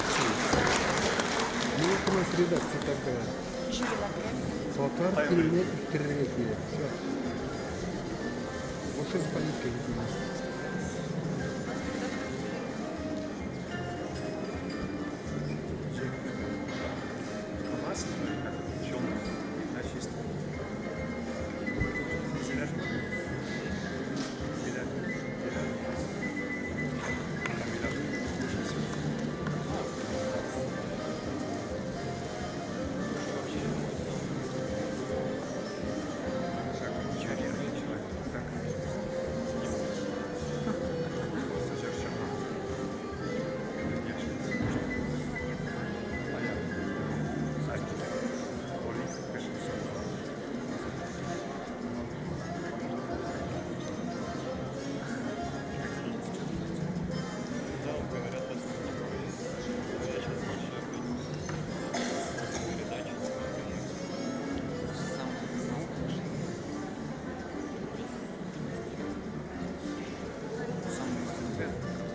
редакции. Ну вот у нас редакция такая. Татар телене үстерергә кирәк. Все. Больше с политикой не надо.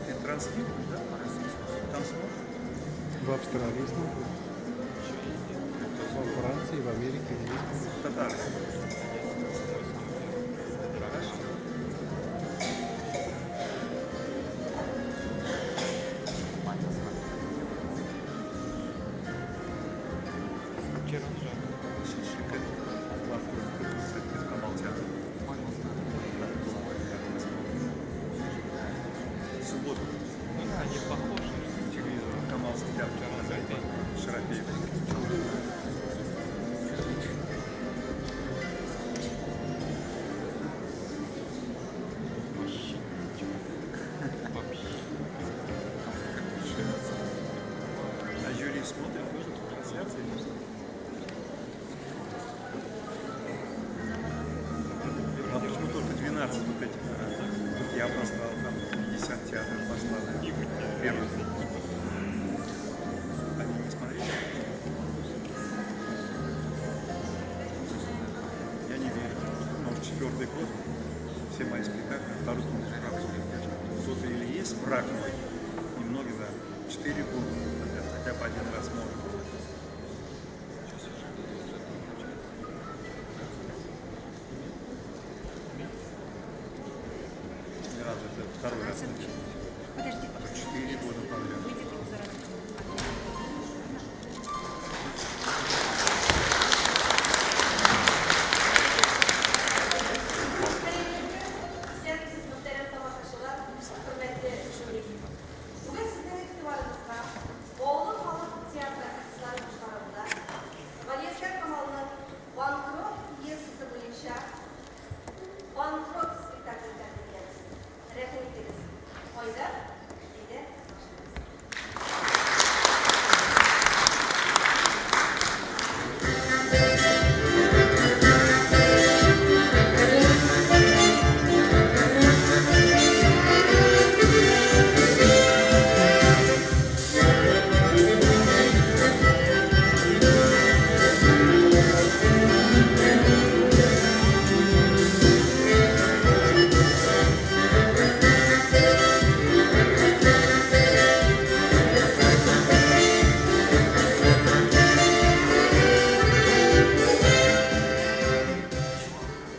Ты транслируешь, да? Там смотришь? В Австралии смотрят. Во Франции, в Америке есть. Татары. Субботу. Они похожи. Телевизор, Камалский театр, Шарафеев. Вообще ничего. Вообще. А жюри смотрит тоже трансляции? А почему только 12 вот этих? Тут я послал, там 50 театров послал. Первый. Они не смотрели? Я не верю. Может, четвертый год все мои спектакли на русском Кто-то или есть враг мой, немного, да, 4 года подряд, хотя бы один раз может. Ни разу, это второй раз. Подожди, А то 4 года подряд. выйдет заранее. Исәнмесез, мөхтәрәм тамашачылар, хөрмәтле жюри. Бүген сезнең игътибарыгызга Баулы халык театры артистлары башкаруында Галиәсгар Камалның Банкрот пьесасы буенча Банкрот спектаклен тәкъдим итәбез. Рәхим итегез. Айдар, әйдә, башлыйбыз.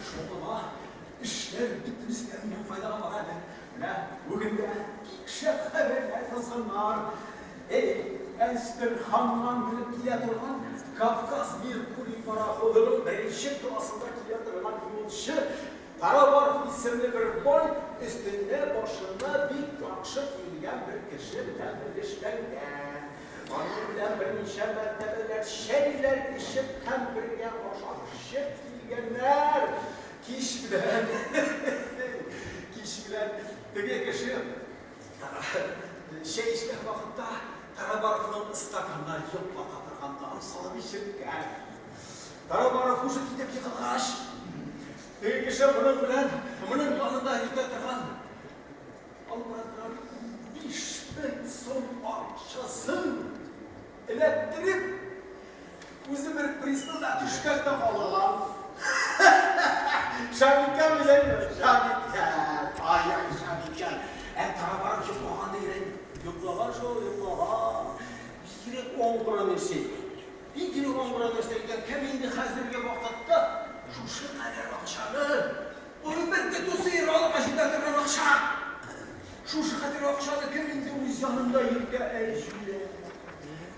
Шуңа эшләр бөтенесенә минем файдага бара әле. Менә бүген дә бик шәп хәбәрләр язганнар. Эй, Әстерханнан менеп килә торган Кавказ Меркурий пароходының беренче классында килә торган юлчы Тарабаров исемле бер бай өстендә башына бик яхшы киенгән бер кеше белән белешләнгән. Аның белән берничә мәртәбәләр чәйләр эчеп һәм бергә ашап эчеп килгәннәр. Кич белән, кич белән теге кеше чәй эчкән вакытта Тарабаровның стаканына йоклата торган дару салып эчерткән. Тарабаров һушы китеп егылгач, теге кеше моның белән, моның янында йөртә торган, алып бара торган 5000 сум акчасын эләктереп, үзе бер пристаньда төшкән дә калган. Шәп иткән бит, шәп иткән. Ай-ай, шәп иткән. Ә Тарабаров йоклаган дигән. Йоклаган шул, йоклаган. Нурси. Бик йөреп аңгыра нәрсә икән. Кем инде хәзерге вакытта шушы кадәр акчаны, аны бер көтү сыер алырга җитә торган акча. Шушы кадәр акчаны кем инде үз янында йөртә? Әй, җүләр.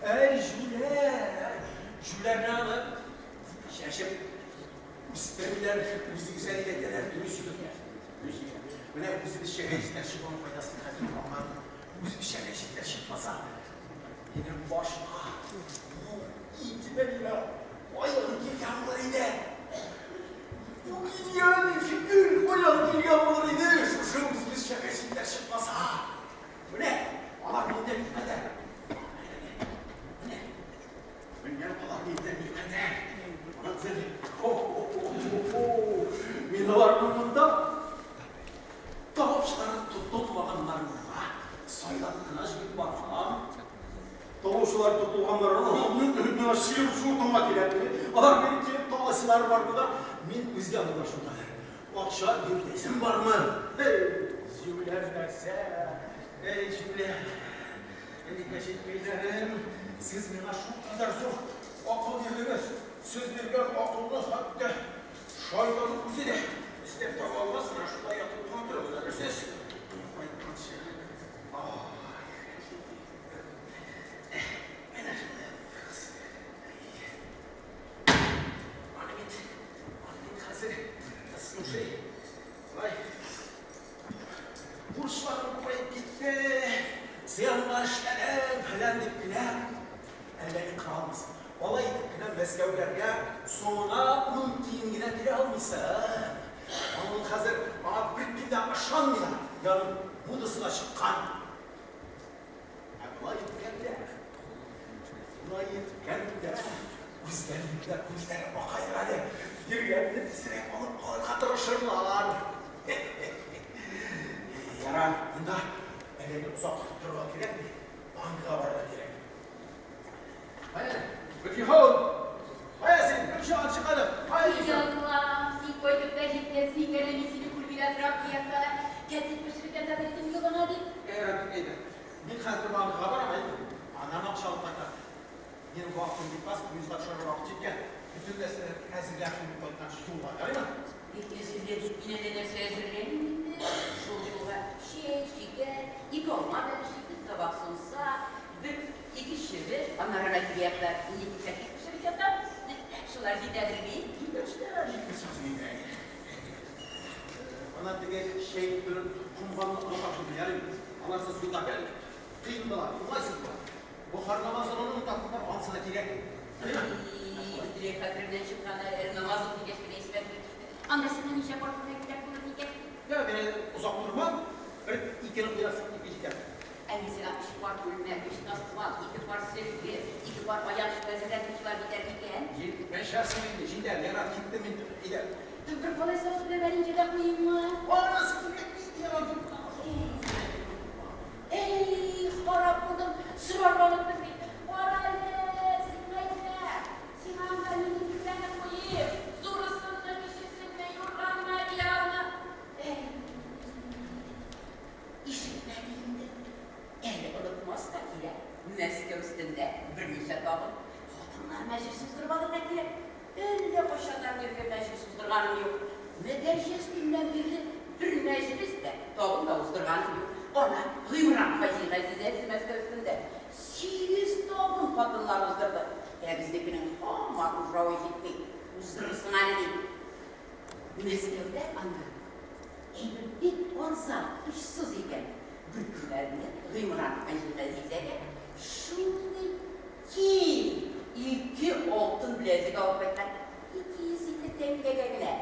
Әй, җүләр. Җүләрне аны чәчеп үстермиләр, үзегезгә әйтәләр, дөрес егетләр. Дөрес егетләр. Менә үзебезчә гәҗитләр чыгуның файдасын хәзер аңладым. Үзебезчә гәҗитләр чыкмаса, минем башка бу идея каян килгән булыр иде? Бу гениальный фикер каян килгән булыр иде? Шушы үзебезчә гәҗитләр чыкмаса. Менә алар миндә никадәр. Менә. Менә алар миндә никадәр. Карагыз Хо-хо-хо-хо. Мин аларны монда Талаучылары тотылмаганнарга сайлап кына җыеп барган. Талаучылар тотылганнар, миңа чыгып шул килә. Алар мине килеп таласылар бар монда. Мин үз янымда шулкадәр. Акча бирәсем бармы? Эй, җүләр нәрсә. Эй, җүләр. Эй, гәҗиткәйләрем, сез миңа шулкадәр зур акыл бирдегез. Сез биргән акылны хәтта шайтан үзе дә эзләп таба алмас, менә шулай ятып кына торыгыз әле сез. Кайтканчы. Ай, менә шулай ятыгыз. Аны бит, аны бит хәзер, слушай, болай, бурычларым күбәеп китте, зыянга эшләдем, фәлән дип кенә әллә ни кыра алмыйсың. Алай итеп кенә Мәскәүләргә соңына ун тиен генә бирә алмыйсың. Аның хәзер аңа беркем дә ышанмый да, ягъни модасы да чыккан. Ә болай иткәндә, болай иткәндә үзләренең дә күзләре акаер әле, йөргәнне тизрәк алып калырга тырышырлар. Ярар, монда әллә ни озак торырга кирәкми, банкка барырга кирәк. Кая, Гөлҗиһан! Кая син? Гөлҗиһан, чык әле! Кая китәсең? Аллам, син кайтып та җиткәнсең икән, ә мин сине күрми дә торам кыякта. Кәтлит пешереп ятадыр идем юлыңа дип. Ярар, бик әйбәт. Мин хәзер банкка барам, әйме? Аннан акча алып кайтам. Минем вакытым бик аз, поездга төшәргә вакыт җиткән. Бөтен нәрсәне әзерләп куйып кайтканчы юлга, ярыймы? Бик әзерлә дип, мин әллә нәрсә әзерләмим инде. Шул юлга чәй, шикәр, ике алма бәлеше, бер табак самса, бер ике чебеш, аннары гына килә мин ике кәтлит пешереп ятам. Шулар җитәдер бит? Җитәр, җитәр, җитмәсен инде. Ана теге чәй бер комганны онытасың, ярыймы? Аларсыз юлда бер кыен була, уңайсыз була. Бохар намазын онытасың, анысы да кирәк. Бөтенләй хәтеремнән чыккан әле намаз укый дигәч кенә исемә килеп китте. Анда сиңа ничә пар күлмәк кирәк булыр микән? Юк, мин әле озак тормам. Бер икене куярсың, ике җитәр. Ә мин сиңа өч пар күлмәк, өч тастымал, ике пар сөлге, ике пар аяк чү әзерләдем, шулар җитәр микән? Җитмәчәсең инде, җитәр, ярар, киттем мин, әйдә. Бер калай савыт белән варенье да куйыйммы? Анысы кирәкми инде, ярар, Әй, харап булдым, сорарга оныттым бит. Кара әле, син әйтмә. Сиңа анда нинди пеләне куйыйм? Зурысынмы, кечесенме, юрганмы, одеялмы? Әй, ишетмәде инде. Әле онытмаска кирәк. Мәскәү өстендә берничә табын. Хатыннар мәҗлес уздырып алырга кирәк. Әллә кайчаннан бирле мәҗлес уздырганым юк. Мәдәрҗә өстеннән бирле бер мәҗлес тә, табын да уздырганым юк. Ана, Гыймран хаҗи Газизәсе Мәскәү өстендә сигез табын хатыннар уздырды. Ә безнекенең һаман уҗравы җитми. Уздырырсың әле, ди. Мәскәүдә анда әйбер бик арзан, очсыз икән. Бер көннәрне Гыймран хаҗи Газизәгә шундый киң ике алтын беләзек алып кайткан. 250 тәңкәгә генә.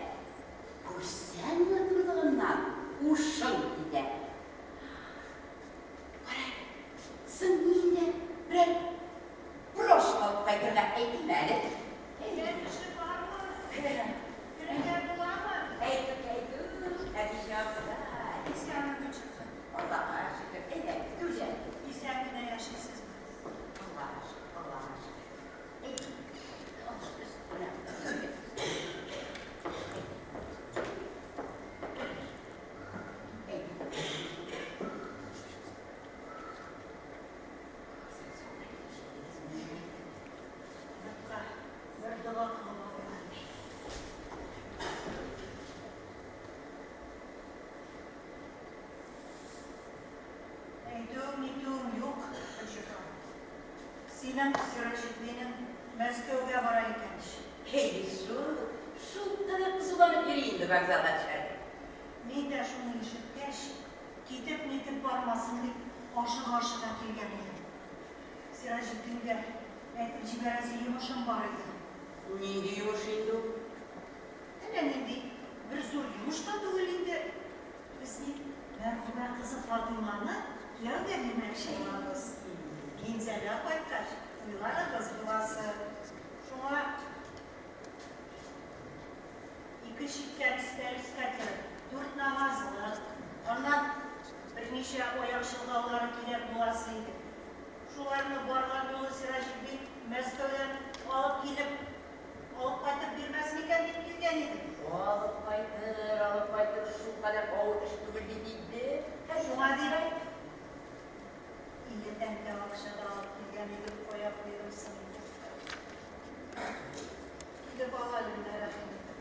Күрсәң матурлыгыннан ушың китә. Кара, соң мин дә берәр брошка алып кайтырга әйтим әле. Килгән кеше бармы? Керергә буламы? Әйтүк, әйтүк, Хәдичә апай. Исәнме, Гөлчехрә? Аллага шөкер. Әйдә, түргә. Исән генә яшисезме? Аллага шөкер, Аллага шөкер. Әйдә, менә. Әйдә. Синең Сираҗетдинең Мәскәүгә бара икән ич. Әй, шул, шул кадәр кызуланып йөри инде вокзалга төшәргә. Мин дә шуны ишеткәч, китеп-нитеп бармасын дип, ашыга-ашыга килгән идем. Сираҗетдингә әйтеп җибәрәсе йомышым бар иде. Нинди йомыш инде ул? Әллә нинди бер зур йомыш та түгел инде. Без бит мәрхүмә кызы Фатыйманы кияүгә бирмәкче булабыз. Минзәлә кайткач, туйларыбыз буласы. Шуңа ике читкән өстәл скатерть, дүрт намазлык, аннан берничә аяк чолгаулары кирәк буласы иде. Шуларны барган юлы Сираҗетдин Мәскәүдән алып килеп, алып кайтып бирмәс микән дип килгән идем. Алып кайтыр, алып кайтыр, шулкадәр авыр эш түгел бит инде. Шуңа дип, 50 тәңкә акча да алып килгән идем, кая куйдым соң инде. Килеп ал әле менә, рәхим итеп.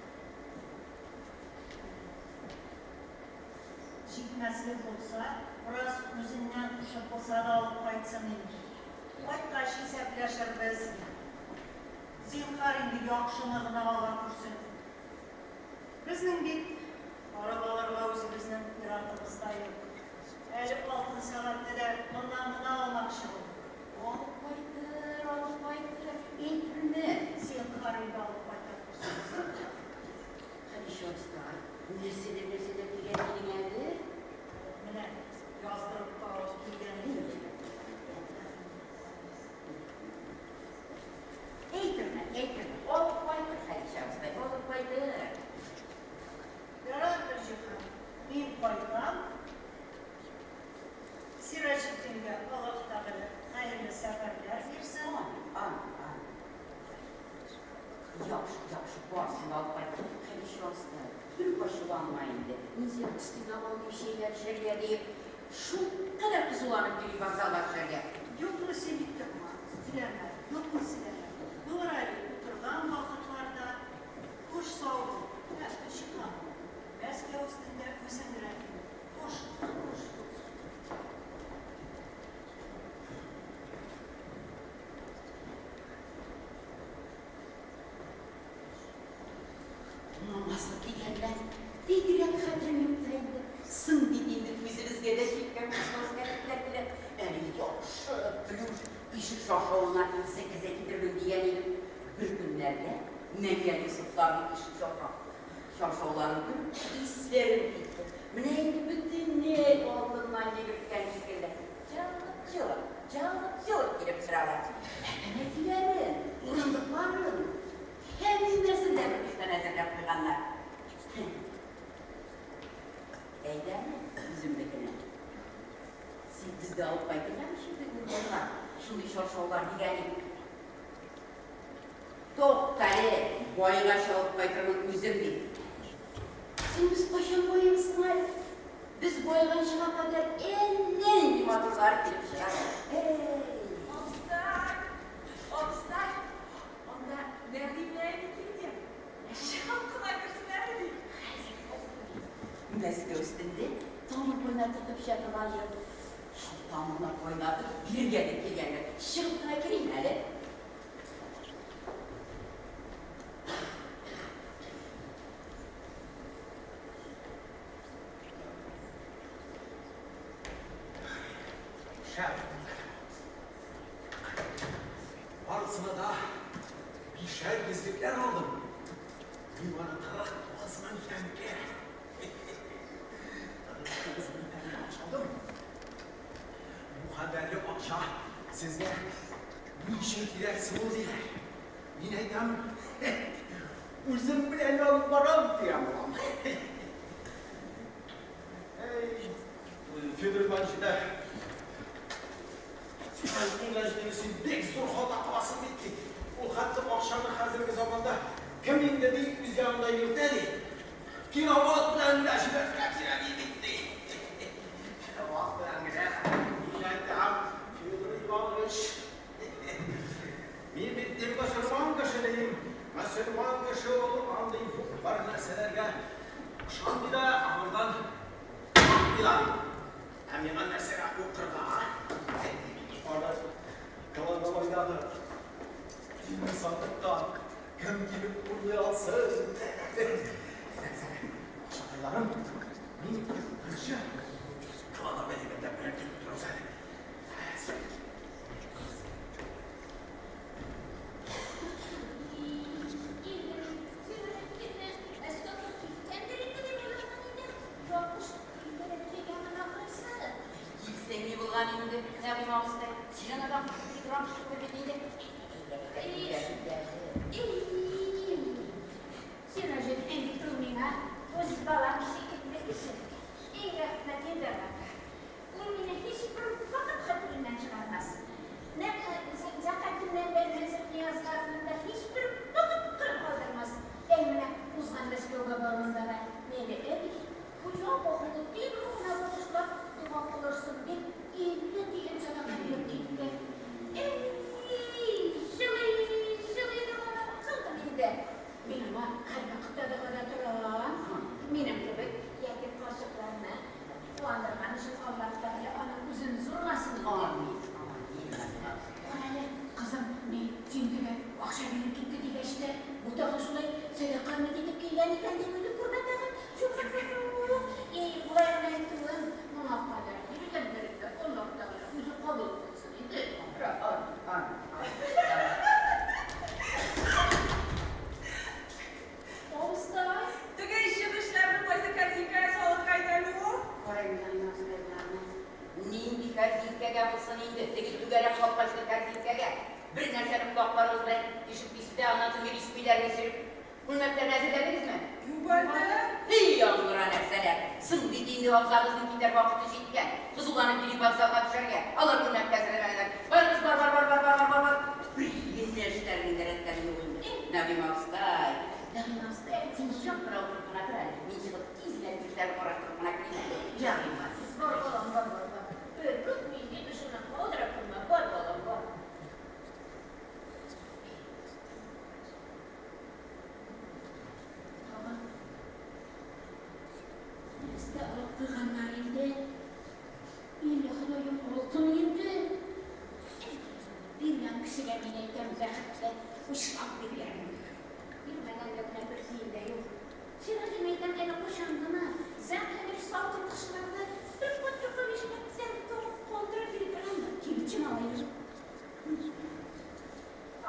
Җитмәслек булса, бераз үзеннән кушып булса да алып кайтсын инде. Кайткач исәпләшербез. Зинһар инде яхшыны гына ала күрсен. Безнең бит арабаларга үзебезнең ир-атыбыз да юк. Әле алтын сәгатьне дә моннан гына алмакчы бул. Алып кайтыр, алып кайтыр, әйтмә. Зинһар инде алып кайта күрсен. Хәдичә абыстай, нәрсәләр, нәрсәләр дигән идең әле? Менә яздырып та алып килгән идем. Әйтерме, әйтерме, алып кайтыр, Хәдичә абыстай, алып кайтыр. Ярар, Гөлҗиһан, мин кайтам. Сираҗетдингә Аллаһ Тәгалә хәерле сәфәрләр бирсен. Амин, амин, амин. Яхшы, яхшы, барсын да алып кайтыр. Хәдичә абыстай, бер ачуланма инде. Мин сине өстеңә алмыйм чәйләр эчәргә диеп, шулкадәр кызуланып йөри вокзалга төшәргә. Юкны сөйли торма, сөйләмә, юкны сөйләмә. Булыр әле утырган вакытларда. Хуш, сау бул. Ә, Гөлҗиһан, Мәскәү өстендә үзең рәхим ит. Хуш, хуш. Намазлык кигәннәр. Бигрәк хәтерем юк та инде. Соң бит инде үзебезгә дә чиккән бушлас кәтекләр белән. Әле яхшы плюш ишек шаршавына зәкәзә китермен дигән идем. Бер көннәрдә Мәмия Йосыфларның ишек чаршауларын күреп, исләрем китте. Менә инде бөтенләй алтыннан йөгерткән шикелле. Чалык-чолык, чалык-чолык килеп торалар. Ә кәнәфиләрен, урындыкларын һәммәсен дә бер әзерләп куйганнар. Әйдә әле үземнекенә. Син безгә алып кайтыргамы шундый урындыклар, шундый чаршаулар дигән идем. Туктале, байгач алып кайтырмын үзем дип. Соң без кайчан байыйбыз соң әле? Без байганчыга кадәр әллә нинди матурлар килеп чыгар. Әй! Абыстай! Абыстай! Анда Нәгыймә әби килгән. Чыгып кына керсен әле, ди. Мәскәү өстендә тамыр кайнатып эчә торган җыр. Шул тамырны кайнатып бирергә дип килгәннәр. Чыгып кына керим әле. Шәп. Барысына да бишәр йөзлекләр алдым. Нибары 49 мең тәңкә. 49 мең тәңкә акча алдым. Бу кадәрле акча сезгә ни өчен кирәк соң ул, диләр. Мин әйтәм, үзем белән алып барам, дигән булам. Әй, Федор Иванович әйтә, син, син бик зур хата кыласың бит, ди. Ул хәтле акчаны хәзерге заманда кем инде, ди, үз янында йөртә, ди. Перевод белән генә җибәрергә кирәк бит, ди. Перевод белән генә. Мин әйтәм, Федор Иванович, мин бит ди мөселман кеше дим. Мөселман кеше ул андый юк-бар нәрсәләргә ышанмый да, аңардан курыкмый да. Ә миңа нәрсәгә куркырга? Аны Кладовойдагы тимер сандыктан кем килеп урлый алсын? Акчакайларым, мин беренче кладовой әйбәтләп белән килеп торыгыз әле. Килсәң ни булган инде, Нәгыйм абыстай? Син анадан көлеп торган кеше түгел бит инде. Сираҗетдин бит ул миңа үз балам шикелле кеше. Иң рәхмәт инде Аллага. Ул мине һичбер вакыт хәтереннән чыгармас. Нәкъ зәкятеннән дә, нәзер-ниязларыннан да һичбер вакыт кыр калдырмас. Әй, менә узган Мәскәүгә баруында да мине әби, хуҗа бахырны тик рухына багышлап дога кылырсың дип, 50 тиен сәдака биреп китте. Әй, җылый-җылый доганы кылдым инде. Мин аңа һәрвакытта догада торам. Минем кебек ятим карчыкларны куандырган өчен Аллаһ Тәгалә аның үзен зурласын инде. Амин, амин, Нәгыйм абыстай. Карале, кызым, ни, син теге акча биреп китте дигәч тә, бу тагын шулай сәдака өмет итеп килгән икән дип уйлый күрмә тагын. Юк, юк, юк, юк. И, болай гына әйтүем, моңа кадәр биргәннәрен дә Аллаһ Тәгалә үзе кабул кылсын инде. Амин, амин, амин. Абыстай, теге чебешләрне кайсы кәрзинкәгә салырга иде әле ул? Кара инде, Нәгыйм абыстай, боларны. Нинди кәрзинкәгә булсын инде, теге түгәрәк капкачлы кәрзинкәгә. Бер нәрсәне колакларыгыз белән ишетмисез дә, аннан соң йөрисез миләрне сөреп. Күлмәкләрне әзерләдегезме? Юк әле. Һи, аңгыра нәрсәләр. Соң бит инде абзагызның китәр вакыты җиткән. Кызуланып йөри вокзалга төшәргә. Алар күлмәк әзерләмәгәннәр. Барыгыз, бар, бар, бар, бар, бар, бар, бар, бар. Бер генә эшләренең дә рәттән юк инде. Нәгыйм абыстай, Нәгыйм абыстай, син чак кына утырып кына тор әле. Мин чыгып тиз генә эшләрне караштырып кына килим. Ярый, Бар, балам, бар, бар, бар. Бер үк мине дошына калдырып куйма. Бар, балам, бар. Тагын нәрсә алып куйганнар инде? Инде Ходаем алтын инде. Биргән кешегә мин әйтәм, бәхетле учлап биргән. Бирмәгәнгә генә бер тиен дә юк. Сираҗым әйтәм, әле кайчан гына зәңгәр салкын кышларда бер кат юка бишмәктән табып калдырып йөри торган кибетче малай.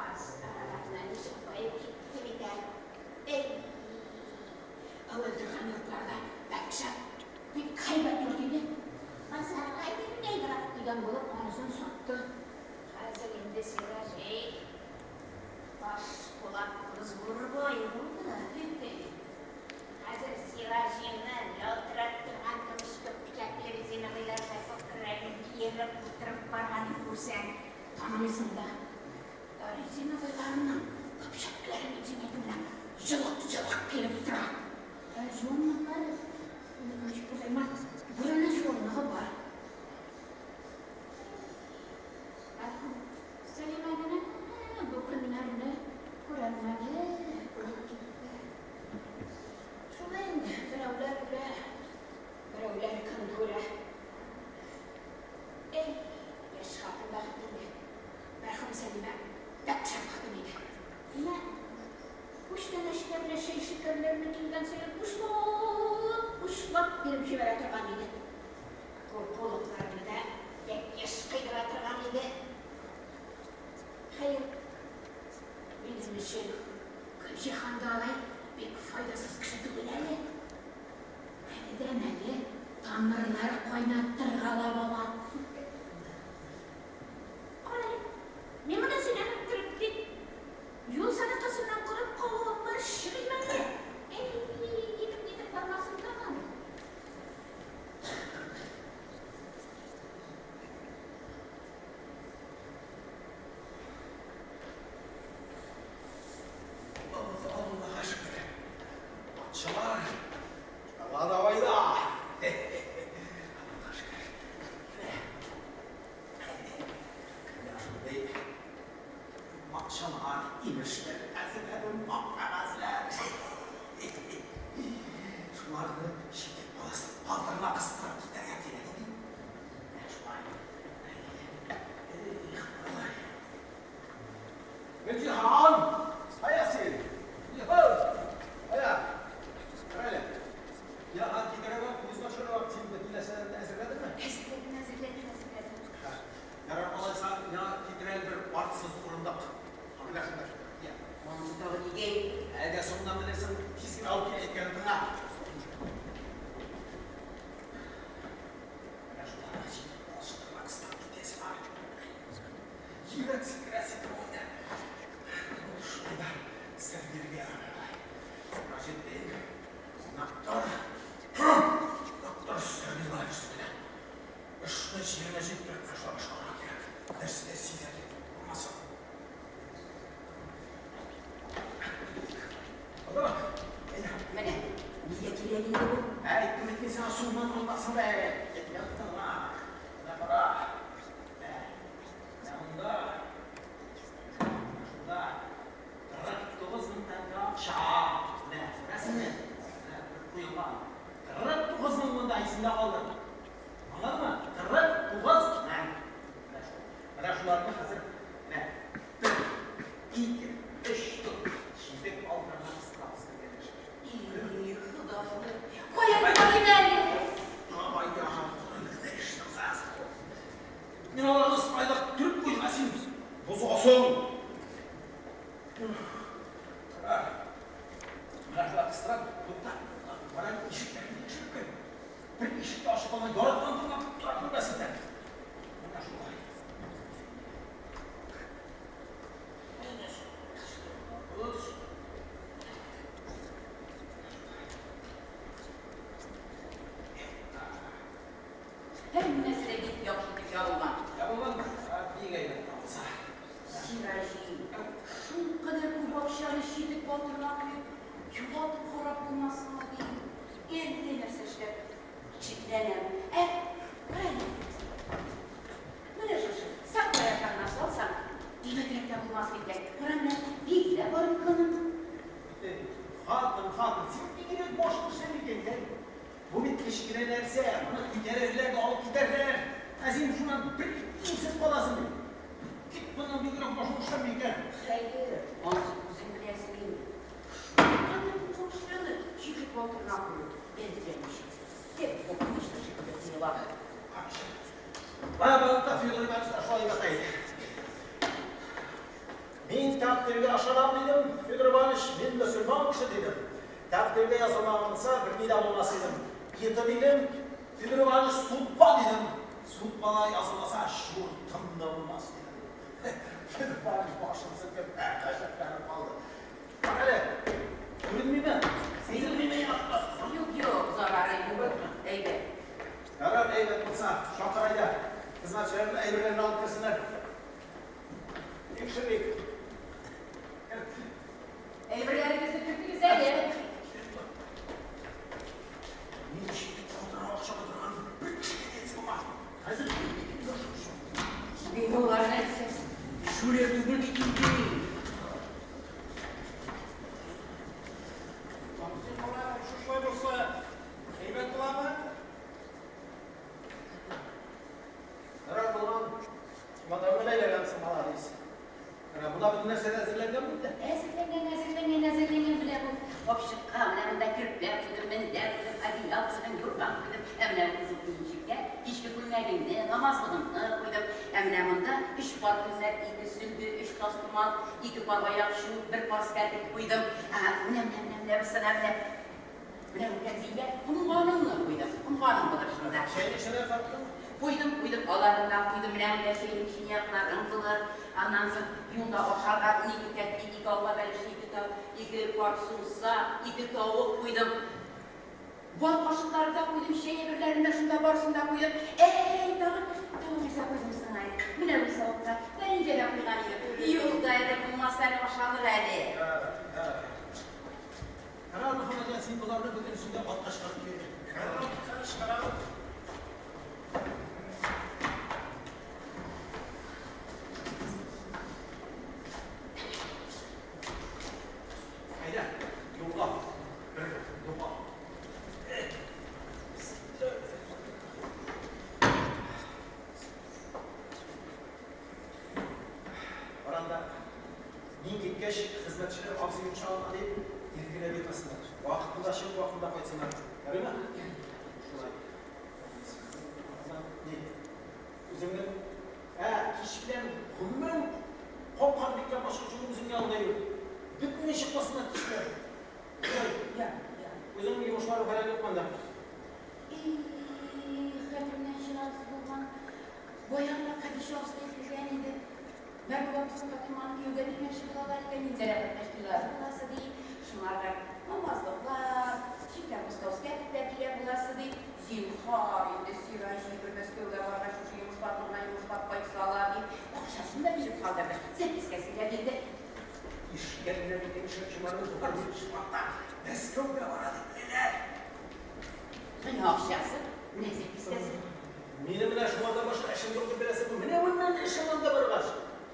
Аз араларына ничек баеп китте бит ә. Эй, әүвәл торган йортларда бик шәп, бик һәйбәт йорт иде. Базарга йөргәйрәк дигән булып, анысын сатты. Хәзер инде Сираҗи баш булат зур бай булды. Хәзер Сираҗины ялтырап торган көмеш көпчәкле резиновыйлар күкрәген киереп утырып барганын күрсәң, танымыйсың да. Резиновыйларының көпчәкләре мин сиңа әйтәм менә җылык-җылык килеп тора. Ә жуынныклары, ничек булса, бүрәнә жуынлыгы бар. Мәрхүм Сәлимә генә бу көннәрне күрәлмәде, үлеп китте. Шулай инде, берәүләр үлә, берәүләр көн күрә. Эй, яшь хатын бәхетле инде. Мәрхүм Сәлимә бик шәп хатын иде. Менә күчтәнәчләр белән чәй шикәрләрне килгән саен учлап, учлап биреп җибәрә торган иде. Куркулыкларны да бик еш кыйдыра торган иде. Хәер, минем өчен Гөлҗиһан да алай бик файдасыз кеше түгел әле. Әледән әле тамырлар кайнаттыргалап ала. Карале, мин монда сөйләнеп торып бит юл сәдакасыннан корып калуым бар чыгыйм әле. Әй, китеп-нитеп бармасын тагын. Аллаһка шөкер. Акчалар кладовойда. Аллаһка шөкер. Менә шундый акчалар, имештер, әзерләдем ак кәгазьләр. Шуларны читек баласы балтырына кыстырып китәргә кирәк иде. Менә шулай. Эх, Ходай. Читекне алып кил, әйткәнне тыңла. Менә шуларны читек балчыктырма кыстап китәсең, а. Йөрәк сикерәсе күңелдә. Шулай да сер бирергә ярамый. Сираҗетдин, кунак тор. Кунак тор, Сергей Иванович белән. Эшне җиренә җиткереп ташлап башкарырга кирәк. Берсе дә сизәрлек булмасын. Алдымы? Әйдә. Менә, нигә кирәк инде бу? Әйттем бит мин сиңа сумнан алмасын да. Әйткән тыңла. Менә кара. Менә. Менә монда. Менә шунда. 49 мең тәңкә акча. Менә, күрәсеңме? Менә бер куелган. 49 мең монда исеңдә калдыр. Аңладыңмы? 49 мең. Менә шул. Менә шуларны хәзер менә бер, ике, өч, дүрт читек балтырына кыстырабыз бергәләшеп. И, Ходаем, кая барыйм әле? Давай, эш ясасың. Мин аларны спайлап төреп куйдым, ә син бозасың. Менә шулай кыстырып, тукта, бара ишекләрне тикшереп кер. Бер ишекне ачып алган яраткан тыңлап тора күрмәсеннәр. Менә шулай. Кыстырабыз. Һәммәсе дә бик яхшы итеп ябылган. Ябылган, бик әйбәт булса. Сираҗи, шулкадәр күп акчаны читек балтырына куеп, югалтып харап булмасынмы дим. Әллә нәрсә эшләп шикләнәм. Ә, кара әле. Менә шушы саквояжыңа салсаң, әйбәтрәк тә булмас микән? Кара менә, биге дә бар бит моның. Хатын, хатын, син бигрәк башың эшләми икән, ә? Бу бит кечкенә нәрсә, моны күтәрерләр дә алып китәрләр. Ә син шуннан бер тиенсез каласың бит. Кит моннан, бигрәк башың эшләми икән. Хәер, анысы үзең беләсең инде. Шулкадәр күп акчаны читек балтырына кую, әллә ничек. Тек куркынычлы шикелле тоела. Бая банкта Федор Иванович та шулай дип әйтте. Мин тәкъдиргә ышанам дидем, Федор Иванович, мин мөселман кеше дидем. Тәкъдиргә язылмаган булса, берни дә булмас идем. Ете дидем, Федор Иванович, судьба дидем. Судьбага язылмаса, чуртым да булмас дидем. Федор Иванович башын селкеп, гаҗәпләнеп калды. Бак әле, күренмиме? Сизелмиме? Юк, юк, зарары юк. Әйбәт. Ярар, әйбәт булса, чакыр әйдә. Хезмәтчеләрне әйберләрен алып керсеннәр. Тикшерик. Керт. Әйберләрегезне кертегез әле. Мин читек балтырына акча куйдырган бер кешегә дә әйтсә булмас. Хәзер Мин алар нәрсә? Шүрәр түгел бит инде. Абзый, кара, шушылай булса, әйбәт буламы? Ярар булган. Чемоданны бәйләгәнсең, маладис. Менә монда бөтен нәрсә дә әзерләнгән бит тә. Әзерләнгән, әзерләнгән, әзерләнгән белә бу. Капчыкка менә монда көрпә куйдым, мендәр куйдым, одеял куйдым, юрган куйдым. Ә менә бу кызыл төенчеккә кичке күлмәгеңне, намазлыгыңны куйдым. Ә менә монда өч пар күлмәк, ике сөлге, өч тастымал, ике пар аяк чү, бер пар скатерть куйдым. Ә, менә, менә, менә, менә бусына менә. Менә бу кәрзингә комганыңны куйдым. Комганың булыр шунда. Чәйне шәләр тарттың? Куйдым, куйдым, аларын да куйдым. Менә монда чәйнең чынаякларың булыр. Аннан соң юлда ашарга 12 кәтли, ике алма бәлеше, ике пар сумса, ике тавык куйдым. Вак кашыклары да куйдым, чәй әйберләрен дә шунда барысын да куйдым. Әй, тагын, тагын нәрсә куйдым соң әле? Менә бу савытка пәрәнҗә дә куйган идем. Юлда әле булмаса әле ашалыр әле. Ярар, Мөхәммәтҗан, син боларны бөтенесен дә атка чыгарып кил. Чыгарам. Әйдә, юлга. Бер юлга. Баранда, мин киткәч, хезмәтчеләр абзый йомшагына дип, иркенләп йөрмәсеннәр. Вакытында чыгып, вакытында кайтсыннар. Ярыймы? Шулай. фәлән юк монда. И, хәтеремнән чыгасы булган. Бая гына Хәдичә абыстай килгән иде. Мәрхүмә абыстай Фатыйманы кияүгә бирмәкче булалар икән, Минзәлә кайткач туйлары буласы, ди. Шуңарга намазлыклар, читтән московский әтекләр кирәк буласы, ди. Зинһар инде, Сираҗи, бер Мәскәүгә баргач, шушы йомышларны гына йомышлап кайтсалар, дип, акчасын да биреп калдырды, зәпискәсен дә бирде. Ишеткәннәр икән, шәпчемарны тотар дип чыкмакта. Мәскәүгә бара дип беләләр. Менә акчасы, менә зәпискәсе. Минем менә шуңардан башка эшем юк дип беләсеңме? Менә моннан эшем анда баргач.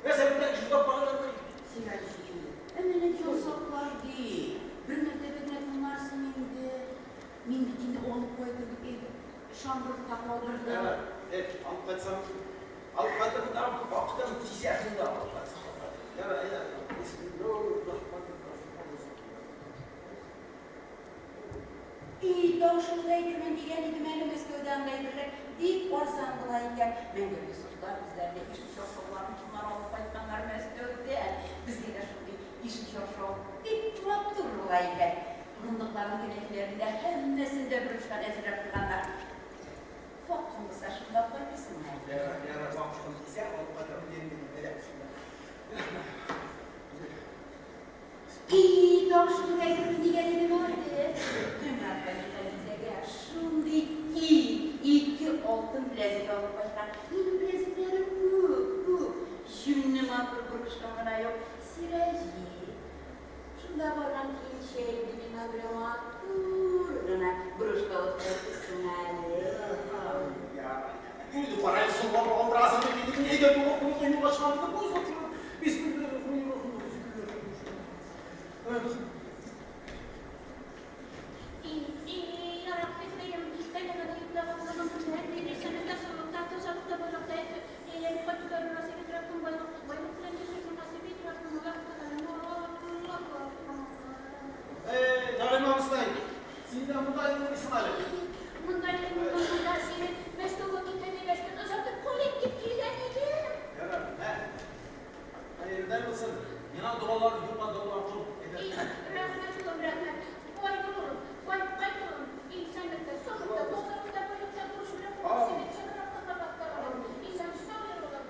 Нәрсә бүтән кеше тапмаганнармыни? Сираҗи, ә менә җан саклар, ди. Бер мәртәбә генә тыңларсың инде. Мин бит инде алып кайтыр дип әйтеп, ышандырып та калдырдым. Әй, алып кайтсам, алып кайтырмын да, вакытын тизәк инде алып кайтсам. Ярар, әйдә, И, тавышымны да әйтермен дигән идем әле, Мәскәүдә анда әйберләр бик арзан була икән. Мәңгәр Йосыфлар үзләренә ише чаршауларын шуннан алып кайтканнар Мәскәүдән. Безгә дә шундый ише чаршау бик матур була икән. Урындыкларның кәнәфиләрен дә һәммәсен дә бер очтан әзерләп куйганнар. Вакытың булса, шунда алып кайтырсың әле. Ярар, ярар, вакытым тисә, алып кайтырмын дидем бит инде, әйдә. И, тавышымны да әйтермен дигән идем әле. Гомәр Хәлифәгә шундый киң, ике алтын беләзек алып кайткан. Минем беләзекләрем күп, күп. Җүнле матур бурычкам гына юк. Сираҗи, шунда барган киенчә инде миңа берәү матур гына брошка алып кайтырсың әле. Инде кара, соңлап алдырасың бит инде. Әйдә, юлга чыгам. Эй, Нәгыймә абыстай, син дә монда йөрмисең әле. Монда йөрмим, монда сине Мәскәүгә китә дигәч, озатып калыйм дип килгән идем. Ярар, мә. Хәерледән булсын. Миңа догалар, юлга догалар кыл. Әйдә. Рәхмәт, улым, рәхмәт. Бай булырым, бай кайтырым. Исәнлектә, саулыкта, базарында, байлыкта, күрше белән күрше сине Исән-сау йөр, улым.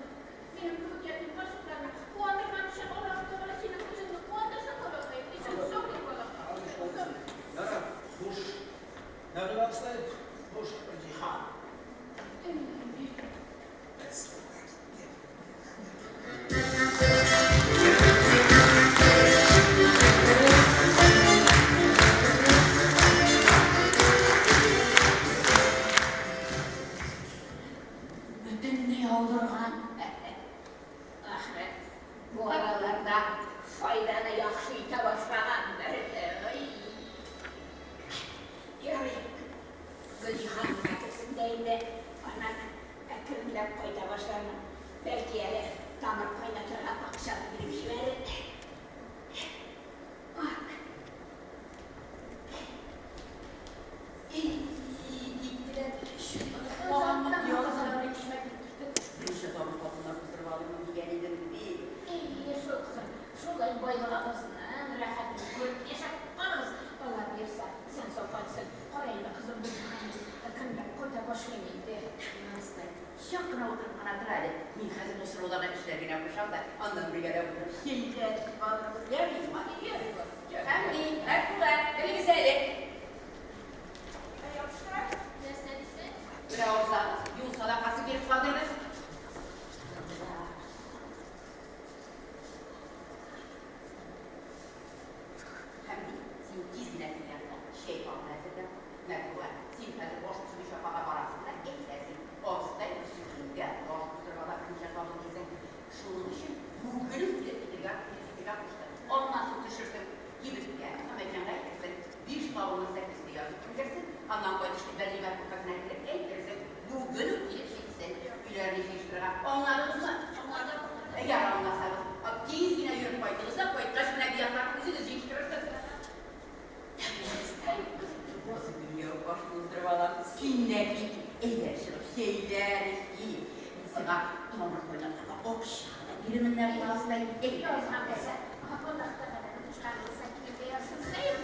Минем кебек ятим карчыкларны куандырган өчен Аллаһы Тәгалә синең үзеңне куандырсын, балакаем. Исән-сау йөр, балакаем. Ярар, хуш. Нәгыймә абыстай, хуш, Җиһан. Мәскәүгә киттем. Бөтенләй алдырган. Ахры, бу араларда файданы яхшы итә башлагандыр. Ой. Ярый, Гөлҗиһан гына керсен дә инде, аннан әкренләп кайта башлармын. Бәлки әле тамыр кайнатырга акча да биреп җибәрер. И, киттеләр. Берничә табын хатыннар уздырып алырмын дигән идем бит. Әйе шул, кызым, шулай байлыгыгызның рәхәтен күреп яшәп калыгыз. Алла боерса, исән-сау кайтсын. Кара инде, кызым, Гөлҗиһаныбыз әкренләп кайта башлый инде. Абыстай, чак кына утырып кына тор әле. Мин хәзер бу сорауларга эшләр генә кушам да, аннан бергәләп утырып чәйләр эчеп алырбыз. Ярыймы? Ярый, балам, ярый. Хәмди, Мәрфуга, керегез әле. Әй, абыстай. Нәрсә дисең? Менә абзагыз юл садакасы биреп калдырды. Хәмди, син тиз генә теге якта чәй кабын әзерләп куй. Мәрфуга, син хәзер баш төзүче апага барасың да әйтәсең, абыстай берсекөнгә баш уздырып ала берничә табын дисең. Шуның өчен бүген үк килеп китергә, килеп китергә кушты. Аннан соң төшерсең кибеткә, Мөхәммәтҗанга әйтерсең, биш табынның сәкесен язып элгерсен, аннан кайтышлый Бәллимә кафесына кереп әйтерсең, бүген үк килеп җитсен, өйләрне җыештырырга. Аңладыгызмы? Аңладык. Әгәр аңласагыз, тиз генә йөреп кайтыгыз да, кайткач менә бу якларны үзегез җыештырырсыз. Бусы көнгә үк башны уздырып алам. Син дә кит, әйдә чыгып чәйләр эчик. Мин сиңа тамыр кайнатырга акча да бирермен абыстай. Әйдә. Язган булса, Аллаһ Тәгаләнең кушкан булса, килергә язсын. Хәер,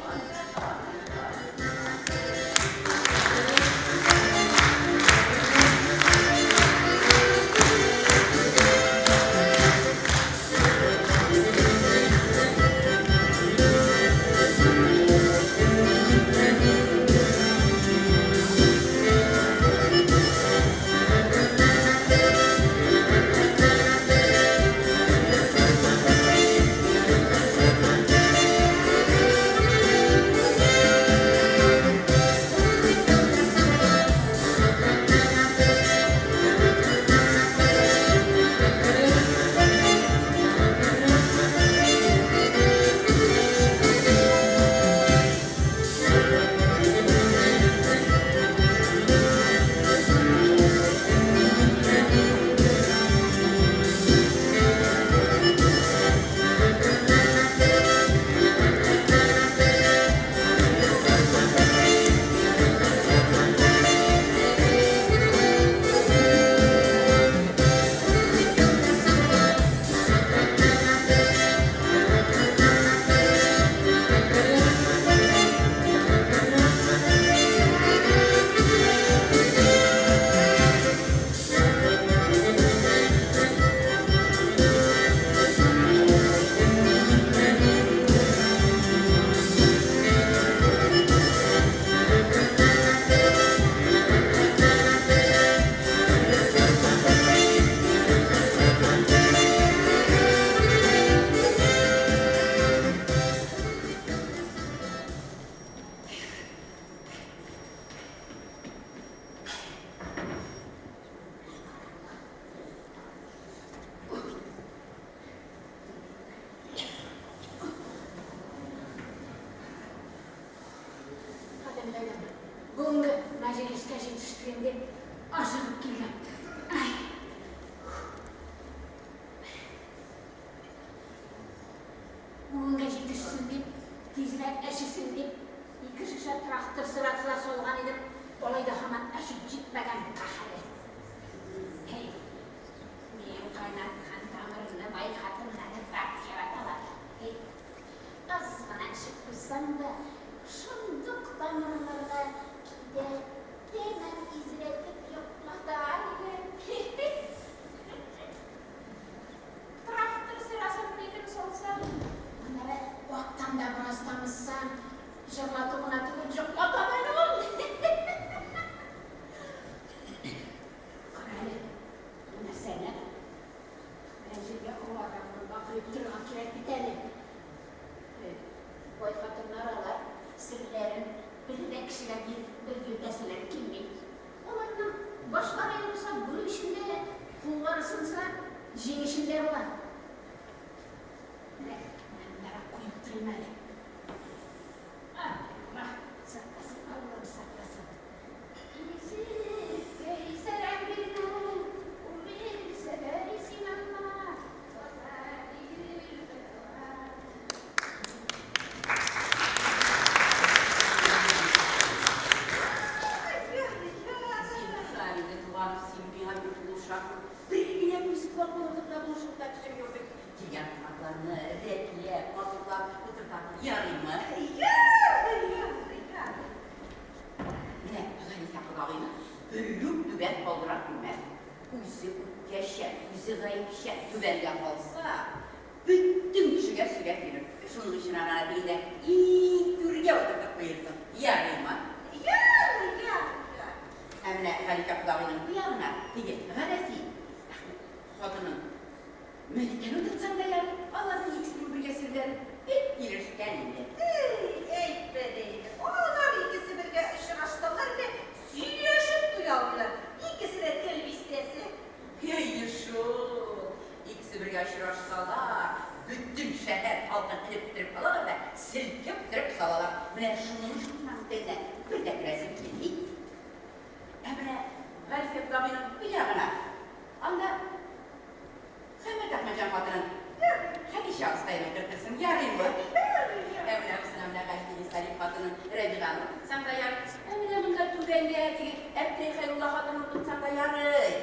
куйган идем. Бүгенге мәҗлескә җитештерим дип ашыгып килдем. Ай. Бүгенгә җитешсен дип, тизрәк әчесен дип, ике шешә трактор сырасы да салган идем, алай да һаман әчеп җитмәгән каһәре. Һей, мин кайнаткан тамырны бай хатыннары бик яраталар. Һей, аз гына эчеп куйсаң да, шундук тамырларга китә, тәмам изрәтеп йоклата иде. Трактор сырасын битен салсаң, аннары актан да бераз тамызсаң, җырлату гына түгел, йоклата да әле ул. Кара әле, бу нәрсәне берәр җиргә аварга урынга куеп торырга кирәк бит әле. Бай хатыннар алар серләрен бер дә кешегә белгертәселәре килми. Аларның башлары ярылса, бүре эчендә, куллары сынса, җиң эчендә була. Менә, менә мондарак куеп торыйм әле. Алла сакласын, Аллам сакласын. Изекәй, сәлам бирдем, ул бирсә дә син Алла, Зинһар инде, туганым, син миңа бик булышасың. Бер генә күз колак булырлык та булышып та кешем юк бит. Килгән кунакларны рәтләп, матурлап утыртам. Ярыймы? Ярый, ярый, ярый. Менә Галифә кодагыйны бер үк түбән калдыра күрмә. Үзе үпкәчән, үзе гаепчән, түбәнгә калса, бөтен кешегә сөйләп йөрер. Шуның өчен аны тегендә иң түргә утыртып куерсың. Ярыймы? Ярый, ярый, ярый. Ә менә Галифә кодагыйның бу ягына теге Гарәфи хатынын Мәликәне утыртсаң да ярый. Аларның икесенең бергә серләре бик килешкән инде. Эй, әйтмә дә инде. Алар икесе бергә очрашсалар да сөйләшеп туя алмыйлар. Икесе дә тел бистәсе. Әйе шул. Икесе бергә очрашсалар, бөтен шәһәр халкын элеп бетереп алалар да селкеп торып салалар. Менә шуның өчен аның теленә бер дә керәсем килми. Ә менә Галифә кодагыйның бу ягына, анда Хәмәт Әхмәтҗан хатынын Хәдичә абыстайны утыртырсың, ярыймы? Ә менә абысына менә Галфини Салих хатынын Рәбиганы утыртсаң да ярый. Ә менә монда түбәнгә теге Әптерәй Хәйрулла хатынын утыртсаң да ярый.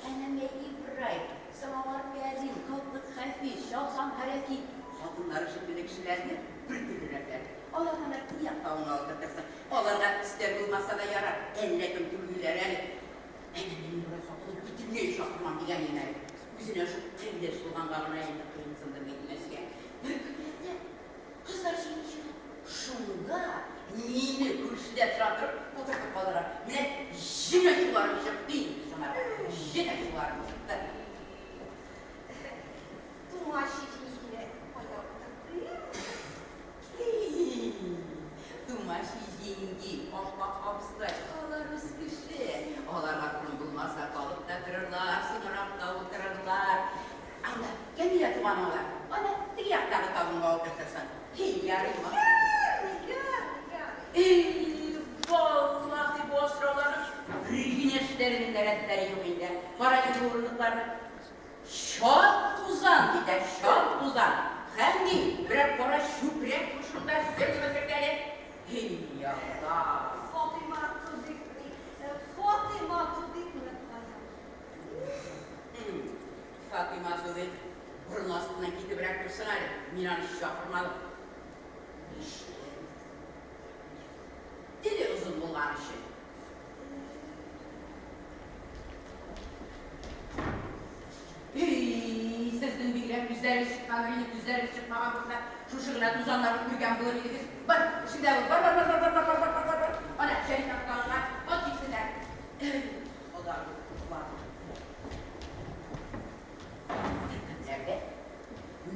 Әнә Ибрай, Самавар Кәрим, Кылтык Хәфиз, Чалсан Хәрәки хатыннары шикелле кешеләрне бер төрлерәкләр. Аларны да тияк тавыңа утыртырсың. Аларга өстәл булмаса да ярар, әллә кем түгелләр әле. Әнә мин Ибрай хатынын бөтенләй чакырмам дигән идем әле. Үзенә шул кендәш булганга гына инде кыенсындым әйтмәскә. Бер көннәрдә кызлар җыены чыга. Шунда мине күршедә тора торып утыртып калдыра. Менә җен ачуларым чыкты инде шуңарга. Җен ачуларым чыкты. Тумач җиңгине кая утыртыйм? Тумач җиңги, Аппак абыстай, алар үз кеше. Аларга урын булмаса, калып та торырлар, соңрак та утырырлар. Анда Кәмилә туганың бар. Аны теге яктагы табынга утыртырсың. Һи, ярыймы? Ярый, ярый, ярый. Эй, валлаһи, бу асрауларның бер генә эшләренең дә рәтләре юк инде. Кара әле бу урындыкларны. Чат тузан китә, чат тузан. Хәмди, берәр кара чүпрәк шушында сөртеп бетерде әле. Һи, Алла. Фатыйма тудык, Фатыйма тудыкны кая? Фатыйма тудык, борын астыннан китебрәк торсын әле. Мин аны чакырмадым. Нишләп? Теле озын булган өчен. Эй, сезнең бигрәк күзләрегез чыккандыр инде, күзләрегез чыкмаган булса, шушы гына тузаннарны күргән булыр идегез. Бар, эшеңдә бул. Бар, бар, бар, бар, бар, бар, бар, бар, бар, бар. Ана, Шәрифә кодагыйга ат җиксеннәр. Эй, Хода, Бер көннәрдә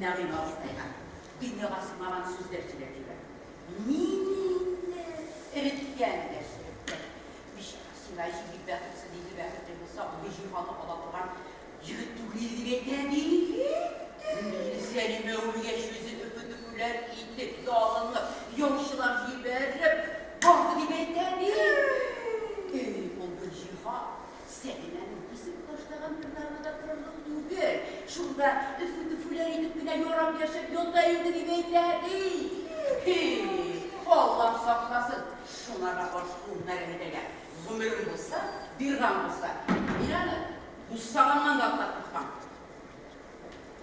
Нәгыймә абыстайга дөньяга сыймаган сүзләр сөйләп җибәрде. Мине инде эреткән дә череткән. Бичара Сираҗи бик бәхетсез инде, бәхетле булса, андый җиһанны ала торган егет түгел иде дип әйтә ди. Мине Сәлимә үлгәч, үзе өфе-төфүләр итеп, ялынып, яучылар җибәреп, бар. Шунда өфү-төфүләр итеп кенә ярап яшәп ята инде дип әйтә, ди. Һи, Аллам сакласын, шуңарга баш күммәгән итәргә. Гомерем булса, бирган булса, мин аны бусагамнан да атлап китмәм.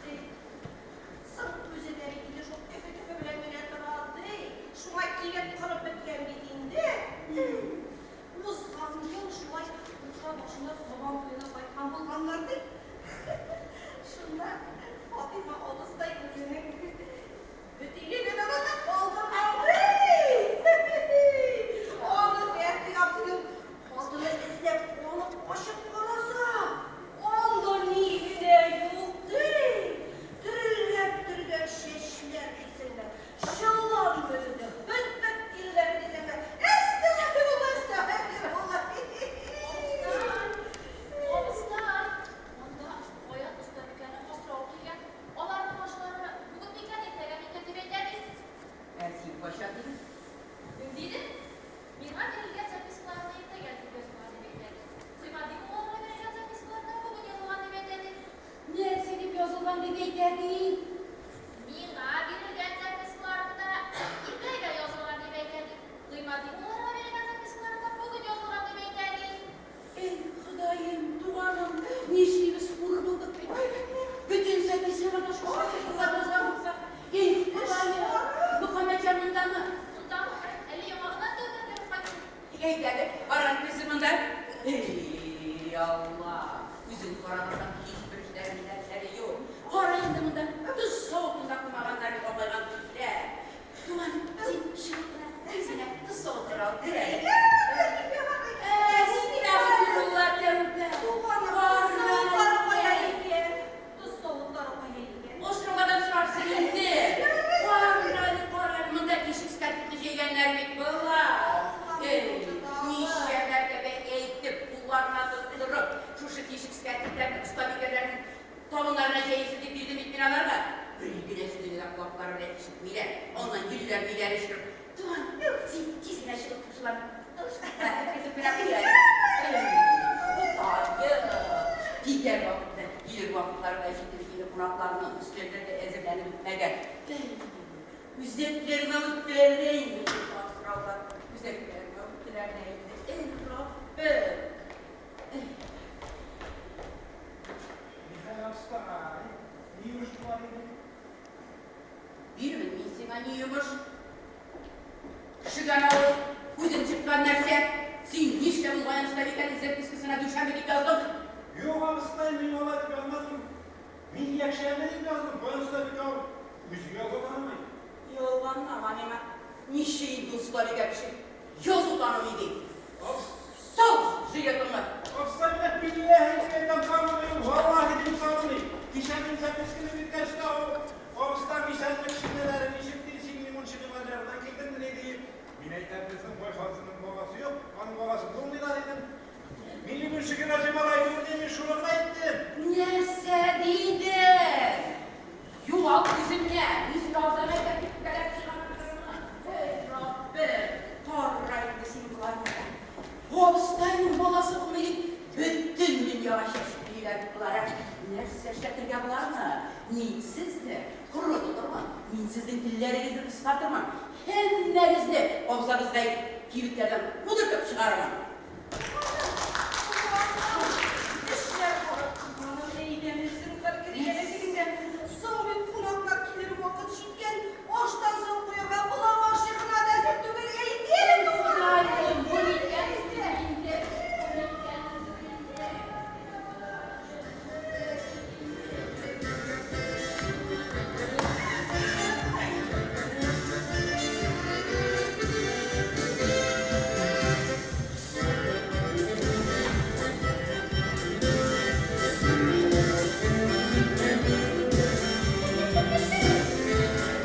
Ди. Соң үзе дә бит инде шул өфе-төфе белән генә тора, ди. Шуңа килеп корып беткән бит инде. Узган ел шулай Уфа башына Сабан туена кайткан булганнар, ди. Шунда Фатыйма абыстай үзенең бөтилеген онытып калдырган, ди. Аны Фәхри абзыйның хатыны эзләп алып ачып караса, анда ни генә юк, ди. Төргәк-төргәк чәчләр дисеңме, чолан бөтене, бөтнек тиреләре дисеңме, әстәгъфирулла, әстәгъфирулла. Абыстай, абыстай, монда Гаян остабикәнең асравы килгән. Аларның ашлары бүген микән, иртәгә микән дип әйтә бит. Ә син кайчан дидең? Бүген дидем. Миңа бирелгән запискаларны иртәгә дип язылган дип әйтә бит. Гыймади муллаларга бирелгән запискаларда бүген язылган дип әйтә бит. Нәрсә дип язылган дип әйтә ди? Миңа бирелгән запискаларында иртәгә язылган дип әйтә ди. Гыймади муллаларга бирелгән запискаларында бүген язылган дип әйтә ди. Эй, Ходаем, туганым, нишлибез, хур булдык бит. Бөтен запискага да шушы цифрлар язган булса. Эй, Ходаем, Мөхәммәтҗан мондамы? Монда, әле яңа гына тәүдән биреп кайттым. Әйдәле, арган күзе монда. Эй, Алла, үзең карамасаң, һичбер эшләренең дә хәле юк. Кара инде монда, тоз савытын да куймаганнар бит апайган кешеләр. Туганым, син чыгып кына, тиз генә тоз савытлары алып кер әле. Әстәгъфирулла, тәүбә. Туганым, тоз савытлары кая икән? Тоз савытлары кая икән? Осрауладан сорарсың инде. Кара әле, кара әле, монда тишек скатертьне җәйгәннәр бит болар. Эй, ничә мәртәбә әйтеп, кулларына тоттырып, шушы тишек скатертьләрне остабикәләрнең табыннарына җәелсен дип бирдем бит мин аларга. Бер генә сүземне дә колаклары белән ишетмиләр. Аннан йөриләр, миләре чыгып. Туган, син тиз генә чыгып шушыларны кертеп кенә куй әле. Эй, Ходаем! Китәр вакыты, килер вакытлары да җитеп инде кунакларның өстәлләр дә әзерләнеп бетмәгән. Эй, үзәкләремә үттеләр дә инде шушы асраулар. Үзәкләремә үттеләр дә инде. Эй, Раббым! Эй. Михаил абыстай, ни йомыш бар иде? Бирмен мин сиңа ни йомыш. Кешедән авыз, күзең чыккан нәрсә. Син нишләп ул Гаян остабикәнең запискасына дүшәмбе дип яздың? Юк, абыстай, мин алай дип язмадым. Мин якшәмбе дип яздым. Гаян остабикә ул үзе язу танымый. Ялганлама миңа. Ничә инде ул остабикә кеше? Язу танымый ди. Абыс. Сал жилетыңны! Абыстай, менә билләһи дип әйтәм, танымый ул, валлаһи дим, танымый. Кичә мин записканы биргәч тә, ул, Абыстай, исәнлек шигырьләре ничек ди, син Лимончы Гыймаҗардан килдеңмени, ди. Мин әйтәм, безнең бай хатынның баласы юк, аның баласы булмый да, дидем. Мин Лимончы Гыймаҗи малае түгел, дим, мин шуны гына әйттем. Нәрсә дидең? Югал күземнән! Мин сине азан әйтәм дип үпкәләп чыгарырмын. Эй, Раббем, кара инде син боларны да. Абыстайның баласы булмый дип, бөтен дөньяга чәчеп йөриләр бит болар, ә? Нәрсә эшләтергә боларны? Мин сезне коры тотырмын, мин сезнең телләрегезне кыскартырмын, һәммәгезне абзагызга әйтеп, кибетләрдән кудыртып чыгарырмын. Эшләр барып туганым, әйдәме, зинһар, керик әле тегендә. Соң бит кунаклар килер вакыт җиткән, аштан соң куярга пылау ашы гына да әзер түгел, әйдә әле, туганым. Ходаем, бу ниткән сүз инде, бу ниткән сүз инде?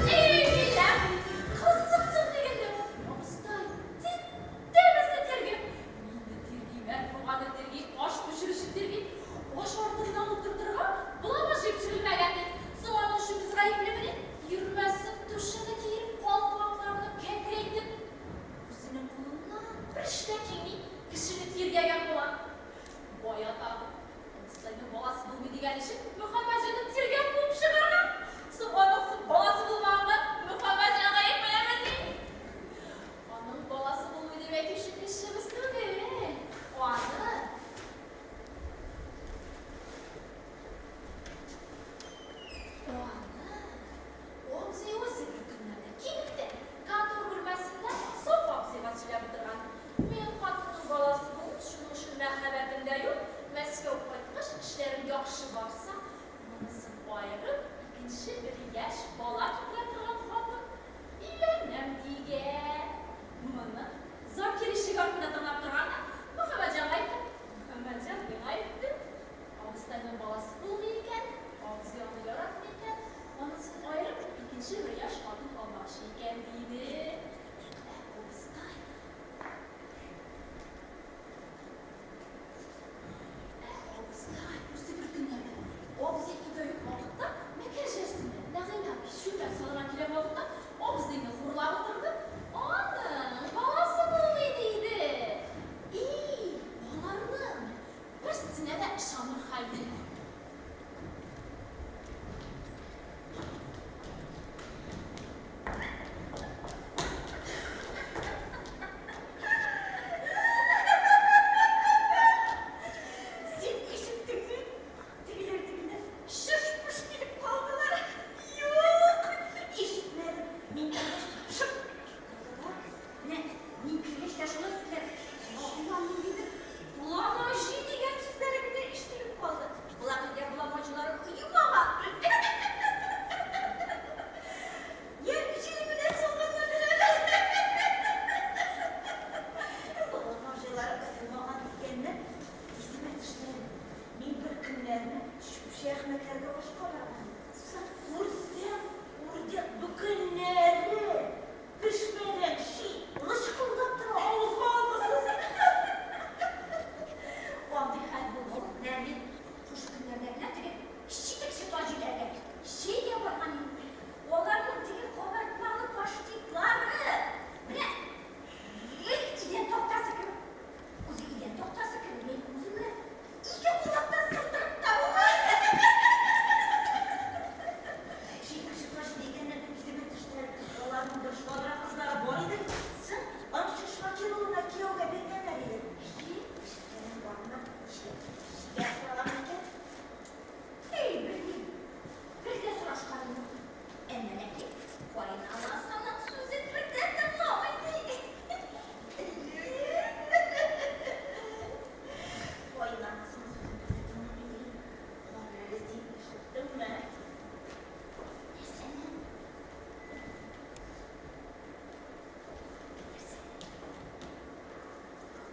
Эй, Миләм, кыз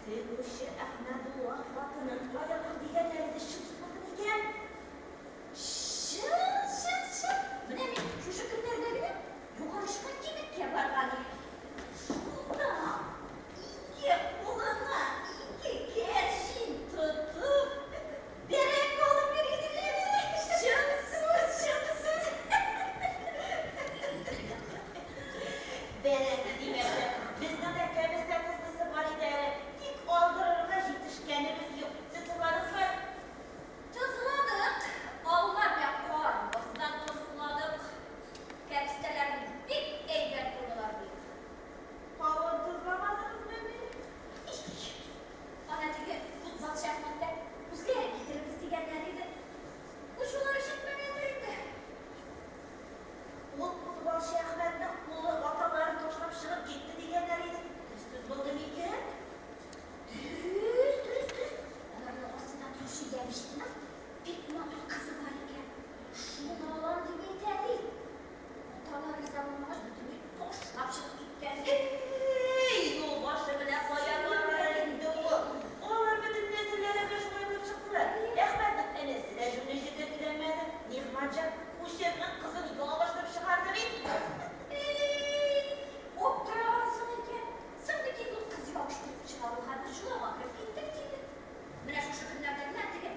Тегүче Әхмәдулла хатынын аерыр дигәннәр иде, чын сүз булды микән? Чын, чын, чын. Менә мин шушы көннәрдә генә Югары очка кибеткә барган идем. Шунда ике кулына ике кәрҗин тотып, бәрәңге алып йөри иделәр. Чын сүз, чын сүз. Бәрәңге димәкче, безнең дә кәбестә тозлысы бар иде әле, тик алдырырга җитешкәнебез юк. Сез тозладыгызмы? Тозладык. Алма белән карбыз да тозладык. Кәбестәләрне бик әйбәт булдылар быел. Кавын тозламадыгызмыни? Ич! Ана теге Кутбатша Әхмәттән үзләре китерербез дигәннәр иде. Очулары җитмәгәндер инде. Ул Кутбалчы Әхмәтнең улы аталарын ташлап чыгып китте дигәннәр иде. Дөрес сүз булды микән? Дөрес, дөрес, дөрес. Аларның астында торучы Ябишның бик матур кызы бар икән. Шуны алам дип әйтә, ди. Аталары риза булмагач, бөтенләй ташлап чыгып киткән. Әй, юлбашы белән кая барыр инде ул? Алар бөтен нәселләре белән шулай булып чыктылар. Әхмәтнең энесе дә җүнле җиргә өйләнмәде. Нигъмәтҗан Кучерның кызын ялыштырып чыгарды бит. Әй, аптырагансың икән. Соң бит инде ул кыз ябыштырып чыгару хәзер чоланга кереп китте бит инде. Менә шушы көннәрдә генә теге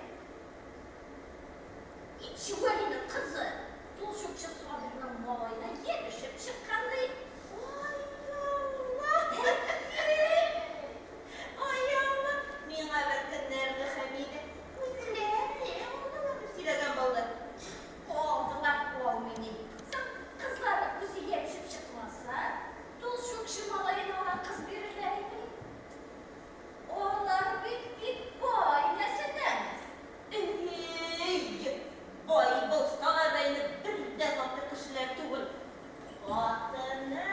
Итче Вәлинең кызы тол чукчы Сабирның малаена ябешеп чыккан ди. Ай Алла! Ай Алла! Миңа бер көннәрне Хәмидә үзләре алдылар дип сөйләгән булды. Алдылар алмый ни. Соң кызлары үзе ябешеп чыкмаса, тол чукчы малаена аңа кыз бирерләр идемени? Алар бит бик бай нәселдән. Әй, бай булсалар да инде бер дә затлы кешеләр түгел. Хатыны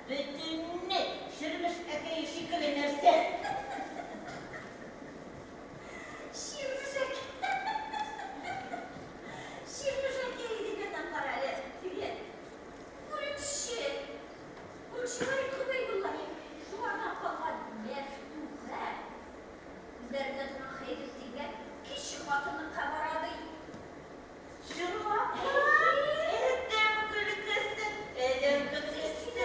бөтенләй чирмеш әкәе шикелле нәрсә. Чирмеш әкәе. Чирмеш әкәе дигәннән кара әле, теге бүрекче, бүрекче Вәли Гобәйдулла, шуңардан калган Мәфтүхә үзләрендә торган Хәйретдингә кече хатынлыкка бара ди. Чынлап Адәм көлкесе, адәм көлкесе.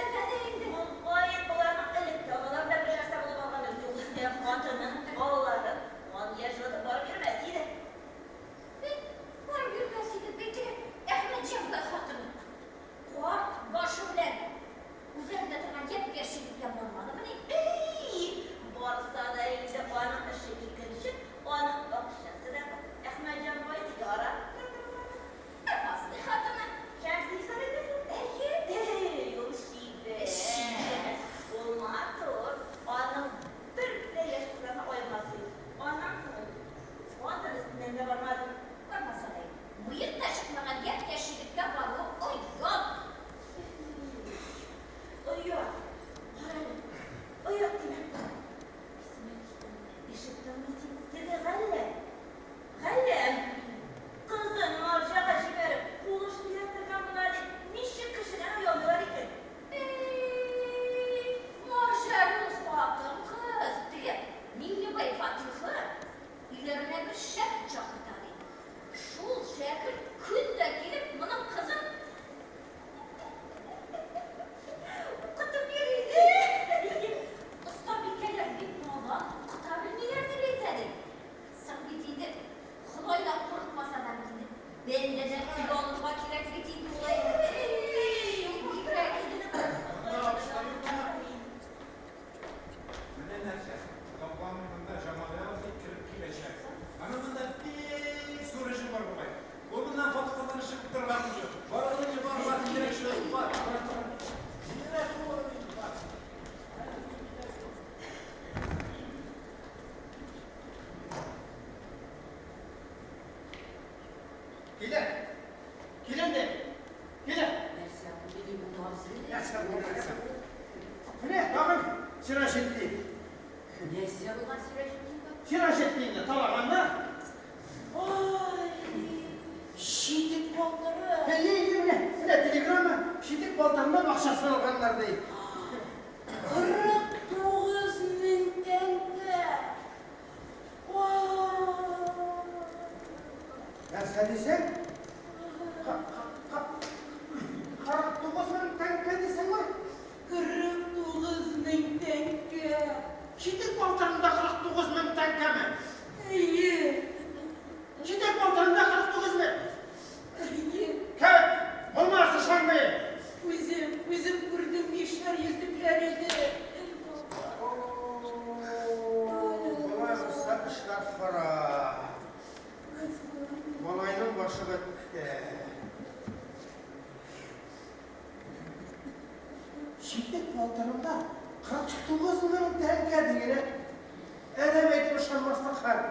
Мөгаен, боларның элек тә алар да бер нәрсә булып алгандыр. Югыйсә хатынын, балаларын кан яшь жылытып барып йөрмәс иде. Бик барып йөрмәс иде, бик теге Әхмәтҗан бай хатыны. Карт башы белән үзләрендә торган япь-яшь егеткә бармадымыни? Әй, барса да инде аның эше икенче, аның акчасы да күп. Әхмәтҗан бай яратты аны. Ә Фазлый хатыны? Шәмсениса әйтәсең? Әйе. Әй, ул чибәр. Чибәр. Ул матур. Аның бер дә яшь кызларны аермасы юк. Аннан соң ул хатын өстеннән дә бармады. Бармаса да инде. Мыек та чыкмаган япь-яшь егеткә баруы оят. Оят. Карале, оят димә. Исемә китте. Ишеттеңме син теге Галләм? Галләм! Кызын марҗага җибәреп, кул эшен өйрәттергән була ди. Ничек кешедән оялмыйлар икән? Әй, марҗа әле ул хатын-кыз. Теге Миңлебай Фатихы өйләренә бер шәкерт чакырта ди. Шул шәкерт көн дә килеп, моның кызын укытып йөри ди. Остабикәләр бик надан, укыта белмиләр дип әйтә ди. Соң бит инде Ходайдан курыкмаса да бит инде бәндәдән оялырга кирәк бит инде улай. Эй, ул бигрәк инде. Менә нәрсә, озакламый монда Җамали абзый кереп киләчәк. Аның монда бик зур эше бар бугай. Ул моннан хатын-кызларны чыгып торырга куша. Бар, инде, бар, бар, тизрәк чыгыгыз, бар, бар, бар. Тизрәк булыгыз инде, бар. Килә. Килә инде. Килә. Нәрсә булды ди бу абзый? Нәрсә булды, нәрсә булды? Менә тагын Сираҗетдин. Нәрсә булган Сираҗетдингә? Сираҗетдинне талаганнар. Ай, читек балтыры. Әйе, инде менә, менә телеграмма, читек балтырыннан акчасын алганнар ди. 49 мең тәңкә. Нәрсә дисең? 49 мең тәңкә дисеңме? 49 мең тәңкә. Читек балтырында 49 мең тәңкәме? Әйе. Читек балтырында 49 мең. Әйе. Кем? Булмас, ышанмыйм. Үзем, үзем күрдем, мишәр йөзлекләр иде. Болай булса, эшләр харап. Малайның башы бетте. Читек балтырында 49 мең тәңкә дигәне адәм әйтеп ышанмаслык хәл.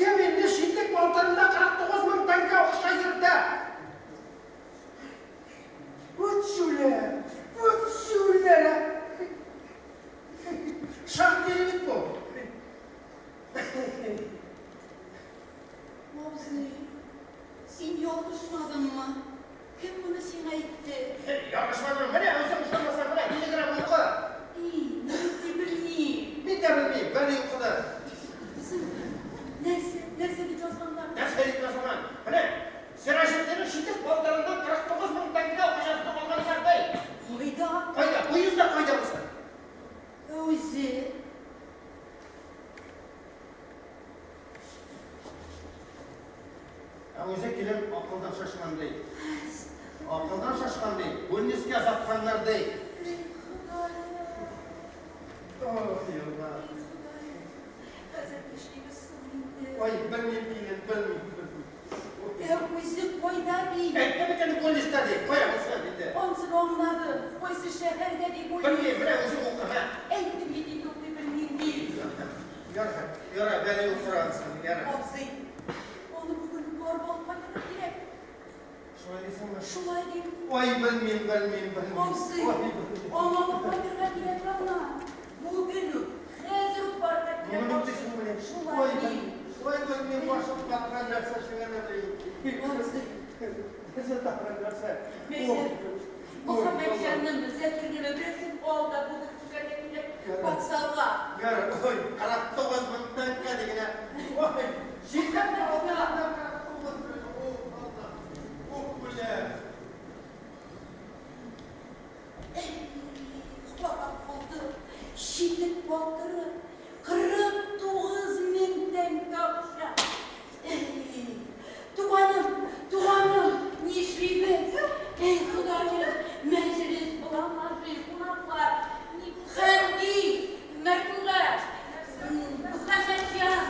Кем инде читек балтырында 49 мең тәңкә акча йөртә? Вот җүләр, вот җүләр. Шактый бит бу. Абзый, син ялгышмадыңмы? Кем моны сиңа әйтте? Ялгышмадым, менә үзең ышанмасаң, менә телеграмма укы. И, мин укый белмим. Мин дә белмим, Вәли укыды. Нәрсә, нәрсә дип язганнар? Нәрсә дип язылган? Менә, Сираҗетдиннең читек балтырыннан 49 мең тәңкә акча тотып алганнар, ди. Кайда? Кайда? Поездда кайда булсын? Ә үзе? Ә үзе килен акылдан шашкан, ди. Акылдан шашкан, ди. Бүлнискә озатканнар, ди. Эй, Ходаем! Ох, елга. Эй, Ходаем! Хәзер нишлибез соң инде? Ой, белмим, килен, белмим, белмим. Ә үзе кайда, ди? Әйттем икән, бүлнистә, ди. Кая булсын инде? Ансын аңладым. Кайсы шәһәрдә, ди Белмим, бүлнис? менә үзең укы, һә. Әйттем бит инде, укый белмим, ди. Ярар, ярар, Вәли укыр анысын, ярар. Абзый, аны бүген үк барып алып кайтырга кирәк. Шулай дисеңме? Шулай дим. Ой, белмим, белмим, белмим. Абзый, Ой, белмим. аны алып кайтырга кирәк аңа. Бүген үк, хәзер үк барырга кирәк. Моны дисеңме менә? Шулай Ой, дим. белмим. Ой, белмим, башым каткан нәрсә чыгара ди. Абзый. Нәрсә тагын нәрсә? Мөхәммәтҗанны, Зәкирне берсен ал да бүген төшәргә кирәк вокзалга. Ярар, ой, 49 мең тәңкә дигәнә. Ой, җитәр алтыннан 49 мең. О, Алла. О, үлә. Эй, харап булды. Читек балтыры. 49 мең тәңкә акча. Эй, туганым, туганым, нишлибез? Эй, Ходаем, мәҗлес буламазый, кунаклар. Хәмди, Мәрфуга, Мөхәммәтҗан.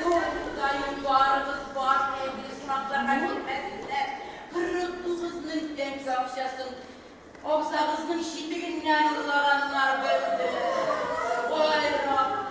Ой, Ходаем, барыгыз бар, әйдәгез кунакларга килмәсеннәр. 49 мең тәңкә акчасын абзагызның читегеннән урлаганнар белде. Ой, Раббым.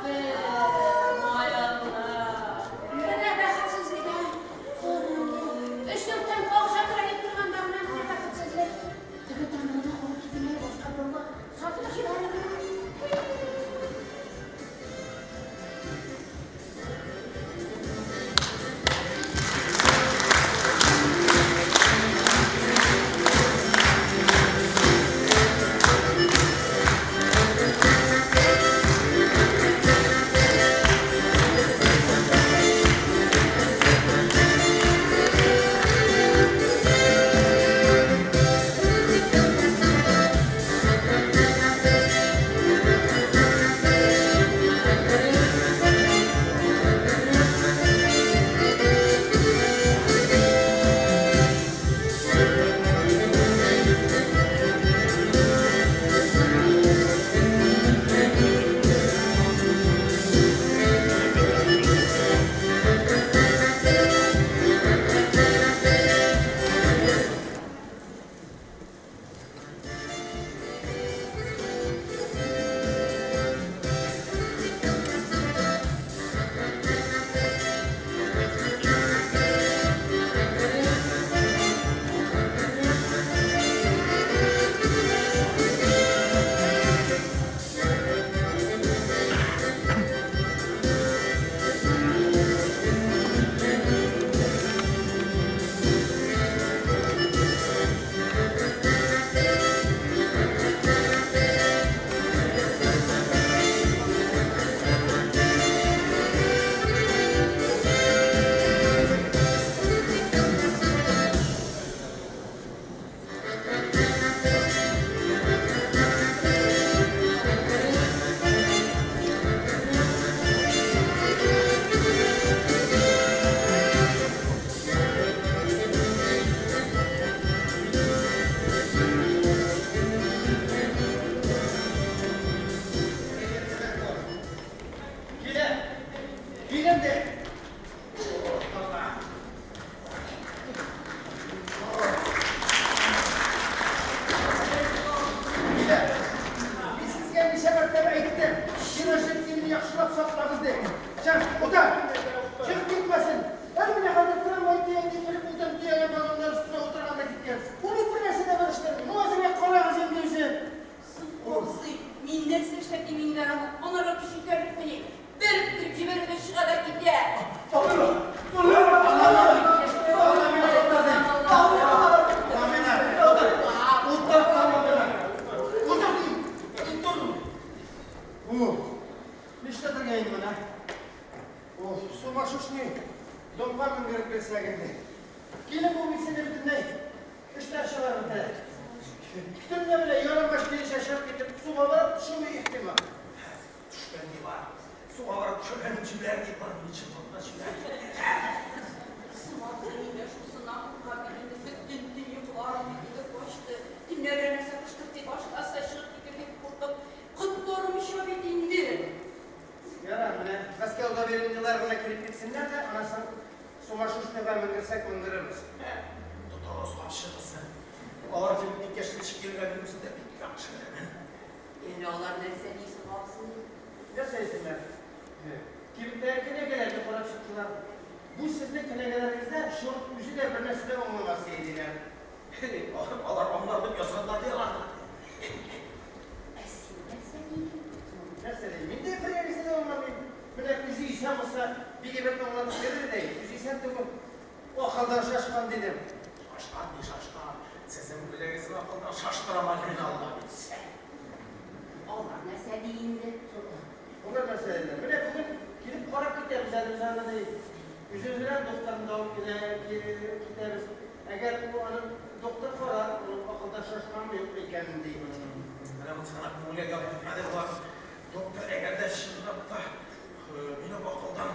инде. Мин сезгә ничә мәртәбә әйттем, Сираҗетдинне яхшылап саклагыз дип. Чык, утыр! Чыгып китмәсен! Әле менә хәзер трамвай төяде, менеп утырып төягән вагоннар өстенә утырган да киткән. Ул бит бер нәрсә дә белештерми. Ну, әзрәк карагыз инде үзен. Соң, абзый, мин нәрсә эшләп дим инде аны? Анарга көч җитәрлекмени? Бер үтереп җибәрү дә чыга да китә. Нишләтергә инде менә? Ул сумасшедший домга менгереп керсәк инде. Килен бу бит сине бөтенләй эштән чыгарып бетерә. Төнлә белән ярымбаш килешә чыгып китеп, суга барып төшүе ихтимал. Төшкән ди бар. Суга барып төшергән җүләр ди бар. Ничек монда җүләр? Сыман миндә шусыннан куркам бит инде, бөтен төн йокыларым бит инде качты. Төнлә берәр нәрсә кыштырдый башласа, чыгып китер дип куркып, котларым оча бит инде. Ярар, менә Мәскәү доверенныйлар гына килеп китсеннәр дә, анасын сумасшедшийга менгерсәк менгерербез. Тотыгыз капчыгызны. Алар килеп киткәч, ничек йөргәнен үзем дә бик яхшы беләмен. Әллә алар нәрсә ди соң, абзый? Нәрсә әйтсеннәр? Кибеттәге кенәгәләрне карап чыктылар. Бу сезнең кенәгәләрегездә чорт үзе дә бер нәрсә дә аңламас, диләр. Алар аңлар дип язганнар ди аларны. Ә син нәрсә дидең? Нәрсә дим? Мин дә бер нәрсә дә аңламыйм. Менә үзе исән булса, бик әйбәт аңлатып бирер иде. Үзе исән түгел. Акылдан шашкан дидем. Шашкан ди, шашкан. Сезнең үзегезне акылдан шаштырам әле мин, Алла бирсә. Алар нәрсә ди инде? Алар нәрсә диләр? Менә бүген килеп карап китәбез әле без аны ди. Үзебез белән докторны да алып китәбез. Әгәр ул аның доктор карар, ул акылдан шашканмы, юкмы икәнен ди. Менә монысы гына күңелгә ятып бетмәде болар. Доктор әгәр дә чынлап та минем акылдан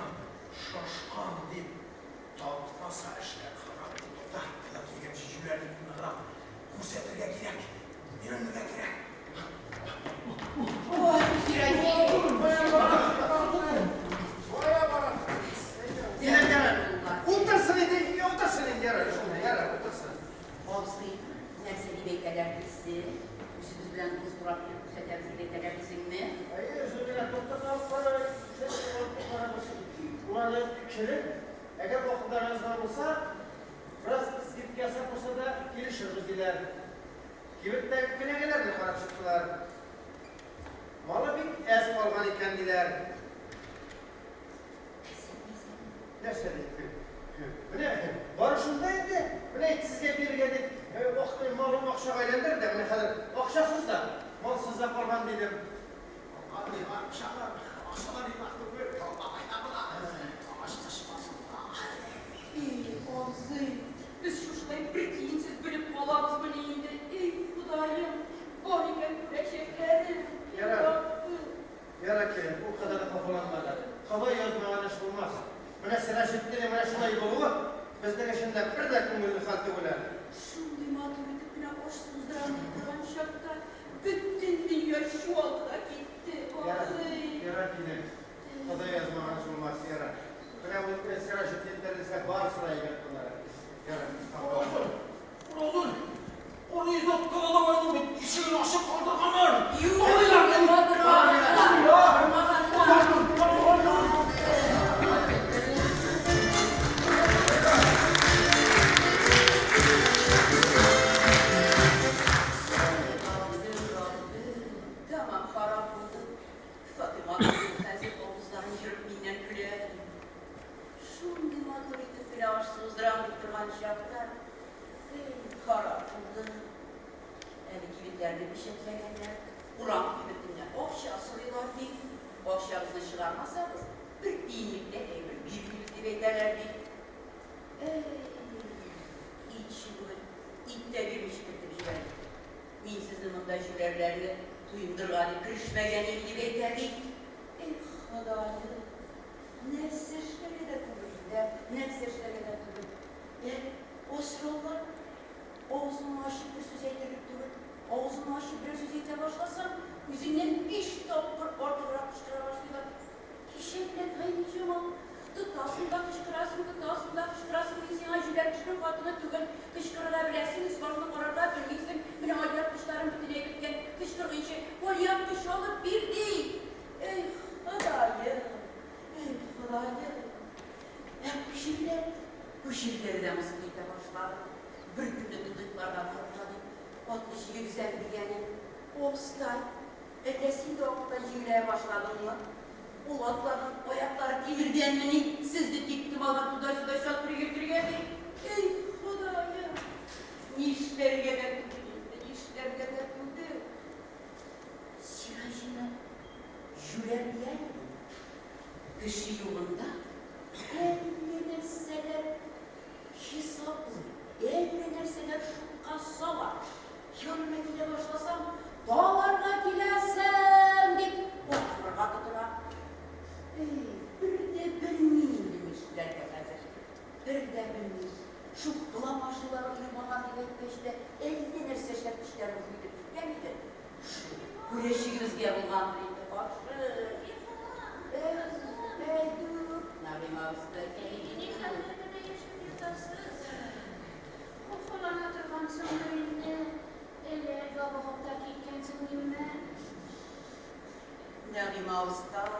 шашкан дип тапмаса, эшләр харап. Тукта, алар килгәнче җүләрлекне ныграк күрсәтергә кирәк, өйрәнергә кирәк. Утырсын инде, утырсын инде, ярар, шунда, ярар, утырсын. Абзый, нәрсә дип әйтәләр дисең? Үзебез белән дус урап килеп күрсәтәбез дип әйтәләр дисеңме? Әйе, үзебез белән доктор алып карарбыз, карарбыз. Уларны тикшереп, әгәр вакытта язган булса, бераз скидка ясап булса да килешербез диләр. Кибеттәге кенәгәләрне карап чыктылар. Малы бик әз калган икән диләр. Нәрсә дип? Менә бары шунда инде. Менә сезгә бирергә дип, вакыты малын акчага әйләндерде дә, менә хәзер акчасыз да, малсыз да калган дидем. Калган ди, акчалар, акчалар ерак түгел, калган кайда гына. Агач кычкырсында. Эй, абзый, без шушылай бер тиенсез бөлеп калабызмыни инде? Эй, Ходаем, бар икән күрәчәкләрем. Ярар. Ярар, килен, ул кадәр дә хафаланма да. Ходай язмаган эш булмас. Менә Сираҗетдиннең менә шулай булуы безнең өчен дә бер дә күңелле хәл түгел әле. Шундый матур итеп кенә аш суздырам дип торган чакта бөтен дөнья чуалды да китте, абзый. Ярар, килен, Ходай язмаган эш булмас, ярар. Менә ул Сираҗетдин терелсә, барысы да әйбәт булыр әле. Ярар, хафаланма. Уразый, Уразый, бит ишеген ачык калдырганнар. Юк, тормаганнар, тормаганнар. Тәмам харап булды. Фатыйма хәзер авызларын ерып миннән көлә. Шундый матур итеп кенә аш суздырам дип торган чакта, эй, харап булды. Әле кибетләрне печәтләгәннәр, урам кибетеннән акча сорыйлар ди. Акчагызны чыгармасагыз, бер тиенлек тә әйбер бирмибез дип әйтәләр ди. Эй, итче бүген, ит тә бирмичә кертеп җибәрде. Мин сезне монда җүләрләрне туендырырга дип керешмәгән идем дип әйтә ди. Эх, Ходаем, нәрсә эшләргә дә түгел инде, нәрсә эшләргә дә түгел. Ә асраулар авызыңны ачып бер сүз әйтерлек түгел. Авызыңны ачып бер сүз әйтә башласаң, үзеңнән 5 тапкыр артыграк кычкыра башлыйлар. Кичә белән Гайниҗамал. Абыстай, әллә син дә акылдан җиңеләя башладыңмы? Ул атларның аяклары тимердәнмени, сезне тиктомалдан туда-сюда чатырып йөртергә ди? Эй, Ходаем! Нишләргә дә түгел инде, нишләргә дә түгел. Сираҗины җүләр дияр идем. Кеше югында әллә нәрсәләр хисаплый, әллә нәрсәләр шутка сала. Яныма килә башласам, таларга киләсең, дип акырырга тотына. Эй, бер дә белмим инде нишләргә хәзер. Бер дә белмим. Шул кыламашлылар оемаган дип әйткәч тә, әллә нәрсә эшләп тешләрен җуйтып киткән иде. Шул күрәчегебезгә булгандыр инде каршы. Әй, әйтүк, Нәгыймә абыстай. Ни хәлдә генә яшәп ятасыз? Хафалана торгансыңдыр инде. Әллә ябыгып та киткәнсең димме? Нәгыймә абыстай,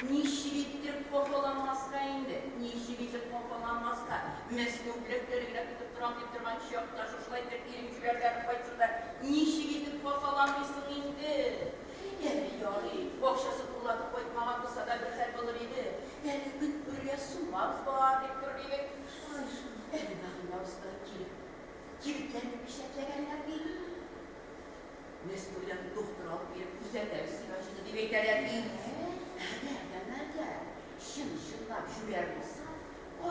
ничек иттереп хафаланмаска инде, ничек итеп хафаланмаска? Мәскәү бүләкләре генә көтеп торам дип торган чакта шушылай итеп ирем җүләрләнеп кайтсын да, ничек итеп хафаланмыйсың инде? Әле ярый, акчасы урлатып кайтмаган булса да бер хәл булыр иде. Әле көттерергә суммабыз бар дип торыр идек. Әле Нәгыймә абыстай килеп, кибетләрне печатьләгәннәр бит. Мәскәүдән доктор алып килеп күзәтәбез Сираҗины дип әйтәләр бит. Әгәр дә мәгәр чын-чынлап җүләр булса,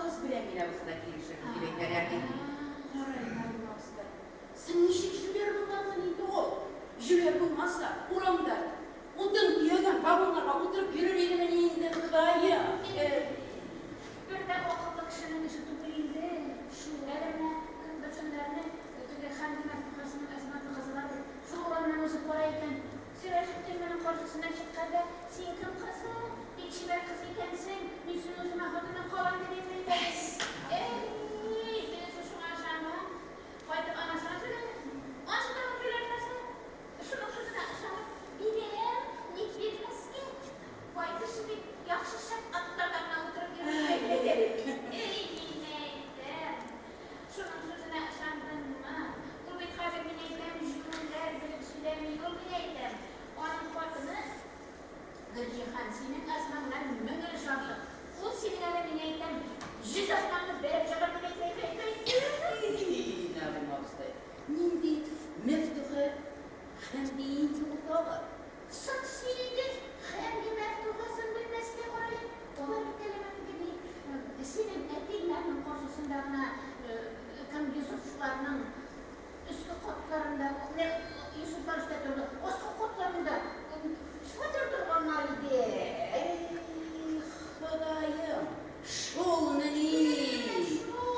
аз белән генә булса да килешербез дип әйтәләр бит. Кара әле, Нәгыймә абыстай, син ничек җүләр булгансың инде ул? Җүләр булмаса, урамда утын төягән вагоннарга утырып йөрер идемени инде, Ходаем? Бер дә акыллы кешенең эше түгел инде. Шул әле менә бер көннәрне теге Хәмди Мәфтухасының Әсматлы кызы бар бит. Шул урамнан узып бара икән. Сираҗетдин моның каршысына чыккан да, син кем кызы? Бик чибәр кыз икәнсең. Мин сине үземә хатыным кылам дип әйтә. Эй, тегесе шуңа ышанган. Кайтып анасына сөйләгән. Анысы тагын җүләр нәрсә. Шуның сүзенә ышанып, бирәм, ник бирмәскә? Бай кеше бит яхшы шәп атларда гына утырып йөри. Эй, мин әйтәм. Шуның сүзенә ышандыңмы? Ул бит хәзер, мин әйтәм, җүләр, белеп сөйләми ул, мин әйтәм. Аның хатыны Гөлҗиһан синең Әсмаңнан мең өлеш артык. Ул синең әле, мин әйтәм, 100 Әсмаңны бәреп чыгар дип әйтә, әйтә, әйтә. Нәгыймә абыстай, нинди Мәфтуха Хәмди инде ул тагы? Соң син инде Хәмди Мәфтухасын белмәскә карай. Алар бит әле теге ни, синең әтиеңнәрнең каршысында гына кем Йосыфларның өске катларында, Йосыфлар өстә торды, аскы катларында фатир торганнар иде. Эй, Ходаем, шулмыни?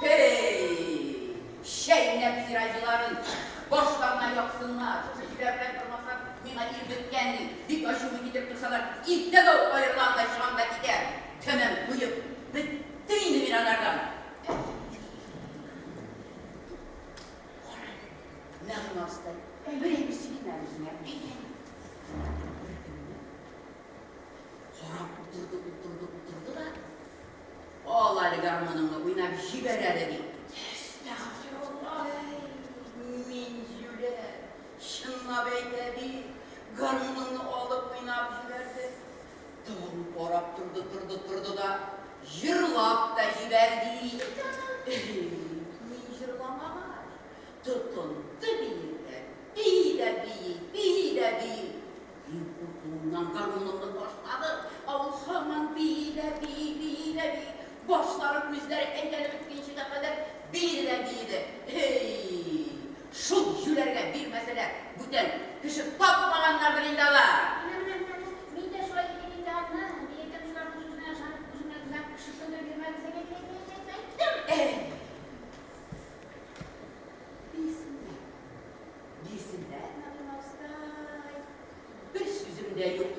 Һей, чәйнәп Сираҗиларын башларына яксыннар. Шушы җүләр белән тормасам, миңа ир беткән ди. Бик ачуымны китереп торсалар, иртәгә үк аерылам да чыгам да китәм. Тәмам туеп беттем инде мин анардан. Кара әле, Нәгыймә абыстай, бер әйбер сөйлим әле үзеңә. Әйдә. Бер көнне карап утырды, утырды, утырды да, ал әле гармуныңны, уйнап җибәр әле, ди. Әстәгъфирулла! Мин җүләр, чынлап әйтә бит, гармуныңны алып уйнап җибәрде. Тагын карап торды, торды, торды да, җырлап та җибәрде. Мин җырламагач, тотынды биергә, бии дә бии, бии дә бии. Мин куркуымнан гармунымны ташладым, ә ул һаман бии дә бии, бии дә бии. Башлары, күзләре әйләнеп беткәнчегә кадәр биеде дә биеде. Эй, шул җүләргә бирмәсәләр, бүтән кеше тапмаганнардыр инде алар. Менә, менә, менә, мин дә шулай дидем инде аны. Мин әйтәм, шуларның сүзенә ышанып, үземә гүзәл кеше көлдереп йөрмәгез дип әйтә, әйтә, әйтә, әйттем. Эй, бирсеннәр, бирсеннәр, Нәгыймә абыстай. Бер сүзем дә юк.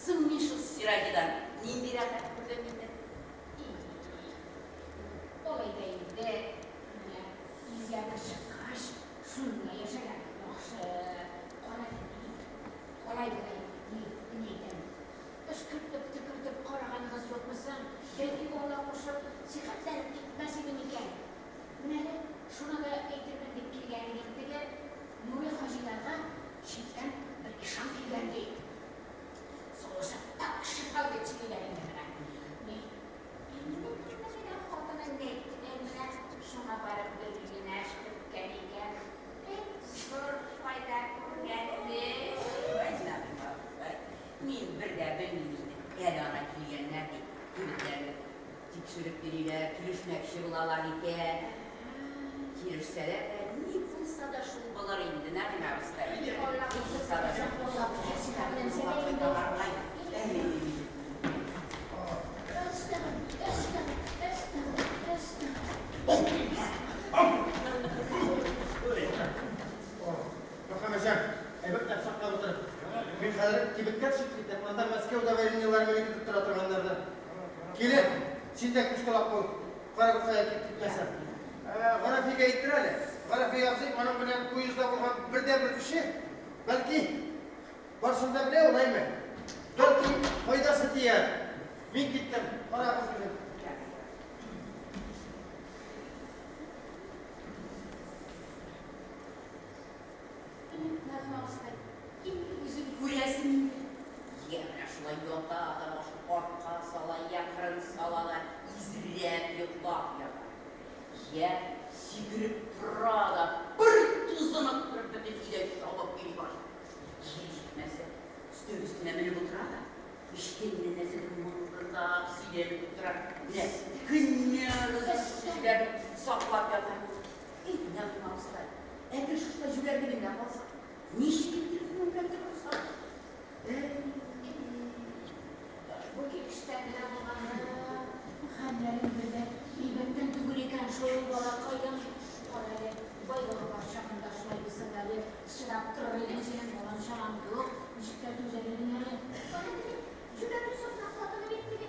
Соң мин шул Сираҗидан нинди рәхәт күрдем инде. Алай да инде, менә илгә бер чыккач, шунда яшәгән яхшы. Кара әле, алай болай ни, мин әйтәм. Өшкертеп, төкертеп караганыгыз юкмы соң? Бәлки Алла кушып, сихәтләнеп китмәс иде микән? Менә әле шуны да әйтермен дип килгән идем. Теге Нури хаҗиларга читтән бер Төшереп йөриләр, килешмәкче булалар икән. Килешсәләр дә, ни булса да шул булыр инде, Нәгыймә абыстай. Ни булса да шул. Мөхәммәтҗан, әйбәтләп саклап утыр. Мин хәзер кибеткә төшеп китәм, анда Мәскәү доверениеләре мине көтеп тора торганнардыр. Килен, син дә күз колак бул. Карагыз кая килеп китмәсен. Гарәфигә әйттер әле. Гарәфи абзый аның белән поездда булган бердәнбер кеше. Бәлки, барсын да белә ул, әйме? Бәлки, файдасы тияр. Мин киттем. Карагыз үзен. Нәгыймә абыстай, инде үзең күрәсең инде. Йә менә шулай ята да башын артка сала, йә кырын сала да изрәп йоклап ята. Йә сикереп тора да бер тузынып торып бөтен өйдә чабып йөри башлый. Йә җитмәсә, өстәл өстенә менеп утыра да, эчкәнне нәрсәдер мыңгырдап сөйләнеп утыра. Менә көннәр озын кешеләрне саклап ята. Әй, Нәгыймә абыстай, әгәр шушылай җүләрлегендә калса, ничек итеп телефон белән торырсың? Бу килештән генә булганда, хәлләрең бер дә әйбәттән түгел икән шул, балакаем. Кара әле, байлыгы бар чагында шулай булса да әле чыдап торыр идең, синең балаң-чагаң юк, ничек тә түзәр идең әле. Кара теге җүләрнең сафна хатыны бит теге.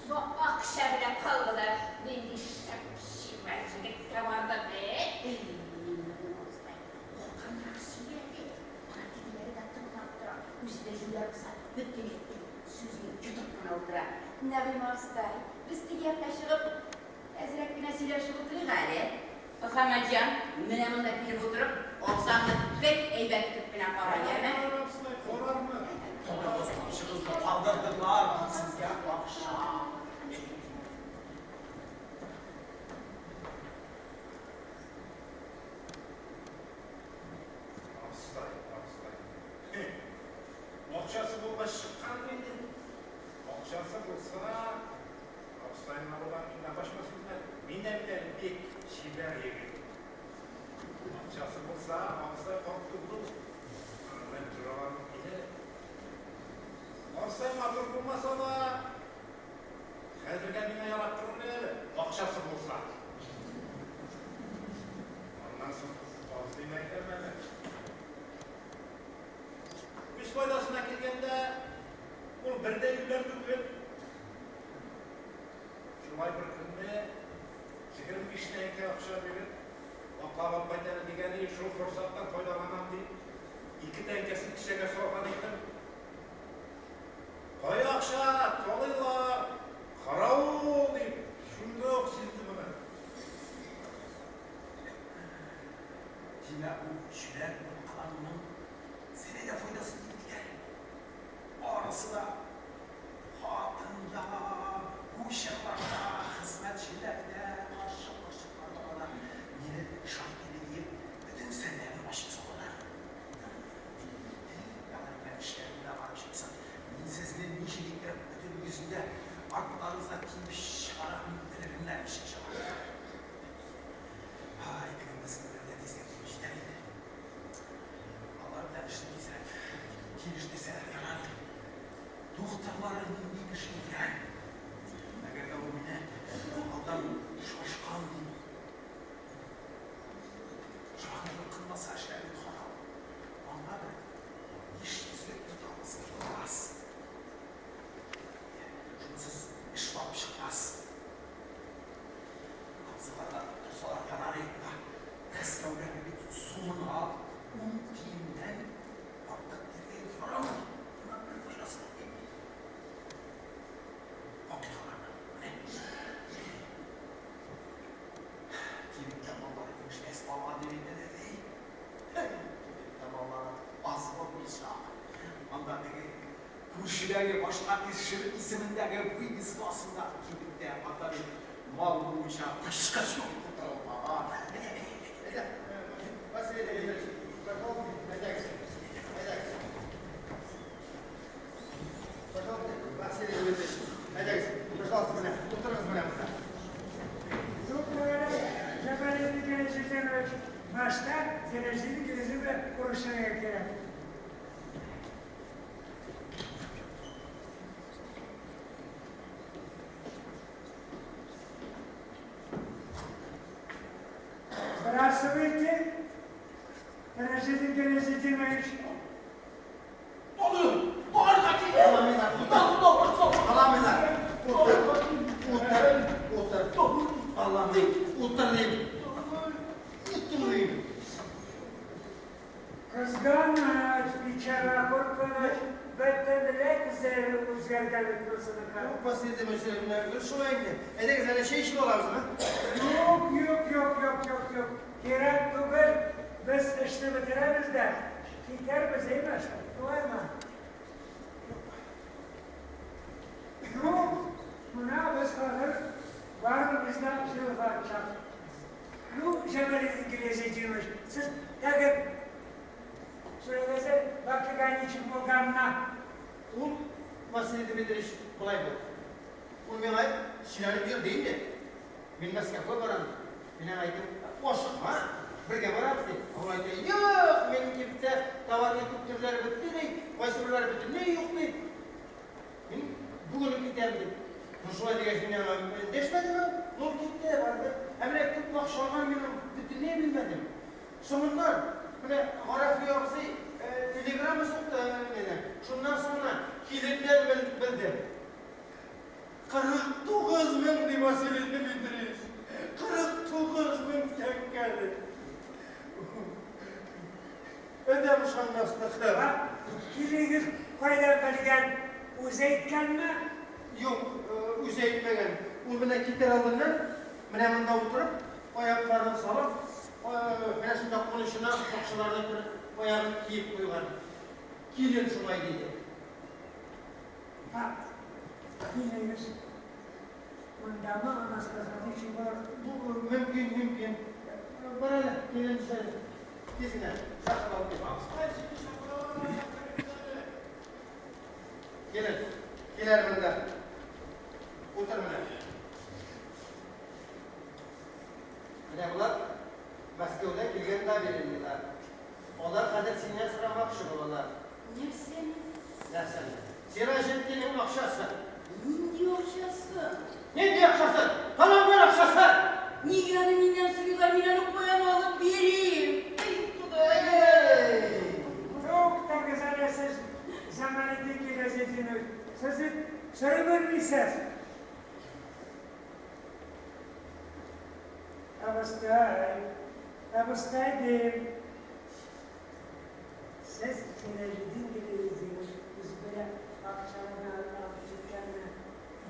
Бу акча белән калды да, нинди шәп чибәр җегеткә барды бит. Әй, Нәгыймә абыстай, акрынрак сөйлә әле. Ана тегеләре дә тыңлап тора. Үзе дә җүләр булса, бөтен әйткән сүзен йотып кына утыра. Нәгыймә абыстай, без теге якка чыгып, әзрәк кенә сөйләшеп утырыйк әле. Мөхәммәтҗан, менә монда килеп утырып, абзаңны бик әйбәт итеп кенә кара, яме? Карар, абыстай, карармын. Тотыгыз, калдырдылар сезгә акча. Абыстай, абыстай. Акчасы булгач чыккан инде. Акчасы булса, абыстаема булган миннән качмас идем әле. Мин дә бит әле бик чибәр егет. Акчасы булса, абыстай карт түгел ул. Аның белән җораланып кил әле. Абыстай матур булмаса да, хәзергә миңа ярап торыр әле, акчасы булса. Аннан соң абыстайны әйтәм әле. Үз файдасына килгәндә, ул бер дә юләр түгел. Шулай бер көнне 25 тәңкә акча биреп, атлап алып кайт әле дигәне, шул форсаттан файдаланам дип, 2 тәңкәсен кесәгә салган идем. Кая акча, талыйлар, каравыл дип, шунда ук сизде моны. Димәк, ул җүләр булып кылануның сине дә файдасы тиеп китәр. Барысы да хатын да, кучерлар да, хезмәтчеләр дә, карчык-корчыклар да ана мине шаһ теле диеп, бөтен серләрне ачып салалар. Алар белән эшләрем дә барып чыксын. Мин сезне ничек иттереп бөтен йөзендә артларыгызга киеп чыгарырмын, белерменнәр ничек чыгарырга. Һай, теге мәскәүләрдә тизрәк килеп җитәр иде. Алар белән эшне тизрәк килештерсәләр ярар иде. Духтырлары нинди кеше икән? Әгәр дә ул мине алдан шашкан дип шаһитлык кылмаса, эшләр бит харап. Аңа бер биш йөзлек тотабыз, булмас. Шунсыз эш барып чыкмас. Абзыйларга торсалар ярар иде монда. Мәскәүдәге бит сумына ун тиеннән артык бирергә ярамый. Моның бер файдасы юк бит. Вакыйгаларны менә. Кибеттә маллары имешмәс алган дип әйтәләр, ди. Кибеттә маллары аз булмыйча. Анда теге күршедәге башка кеше исемендәге вывеска астындагы кибеттә анда бит мал булмыйча ышкыч юк тутырылмаган. Әйдә, Василий Леонидович, пожалуйста, әйдәгез. Әйдәгез. Пожалуйста, Василий Леонидович, әйдәгез. Пожалуйста, менә, утырыгыз менә монда. Җамалетдин Геләзетдинович. Утыр, утыр, утыр. Аллам дим, утыр дим. Утыр дим. Кызганыч, бичара, куркыныч, бөтенләй күзләре үзгәргән бит монысыныкы. Василий Дмитриевич, менә гел шулай инде. Әйдәгез әле чәй эчеп алабызмы? Юк, юк, юк, юк, юк, юк. Кирәк түгел. Без эшне бетерәбез дә, китәрбез, әйме? Шулаймы? Ну, менә без хәзер барыбыз да җылга чаптык. Ну, Җамалетдин Гилязетдинович, сез теге сөйләгез, вакыйга ничек булганына. Ул, Василий Дмитриевич, болай булды. Ул миңа сөйләнеп йөрде инде. Мин Мәскәүгә барам, ди. Мин аңа әйттем, ашыкма, бергә барабыз, ди. Ул әйтә, юк, минем кибеттә товарның күп төрләре бетте, ди, кайсыберләре бөтенләй юк, ди. Мин бүген үк китәм, ди. Ну, шулай дигәч, мин аңа эндәшмәдем, ну, китте, барды. Ә менә күпме акча алганын мин аны бөтенләй белмәдем. Соңыннан, менә Гарәфи абзый телеграмма сукты менә. Шуннан соң гына киленнән белдем. 49 мең, ди Василий Дмитриевич. 49 мең тәңкә, ди. Адәм ышанмаслык. Киленегез кайдан белгән? Үзе әйткәнме? Юк, үзе әйтмәгән. Ул менә китәр алдыннан, менә монда утырып, аякларын салып, менә шунда кунычына акчаларны бер аягын киеп куйган. Килен шулай диде. Ә киленегез мондамы, она сказала, ничек бар? Бу мөмкин, мөмкин. Бар әле, килен тиз генә чакырып алып кил. Килен, кил әле монда. Утыр менә. Менә болар Мәскәүдән килгән доверенныйлар. Алар хәзер синнән сорамакчы булалар. Нәрсәне? Нәрсәне? Сираҗетдиннең акчасы. Нинди акчасы? Нинди акчасы? Таланган акчасы! Нигә аны миннән сорыйлар, мин аны каян алып бирим? Әй, Ходаем! Туктагыз әле сез, Җамалетдин Гилязетдинович, сез бит сорый белмисез. Абыстай, абыстай дим. Сез Сираҗетдин Гилязетдинович үзе белән акчаларны алып киткәнне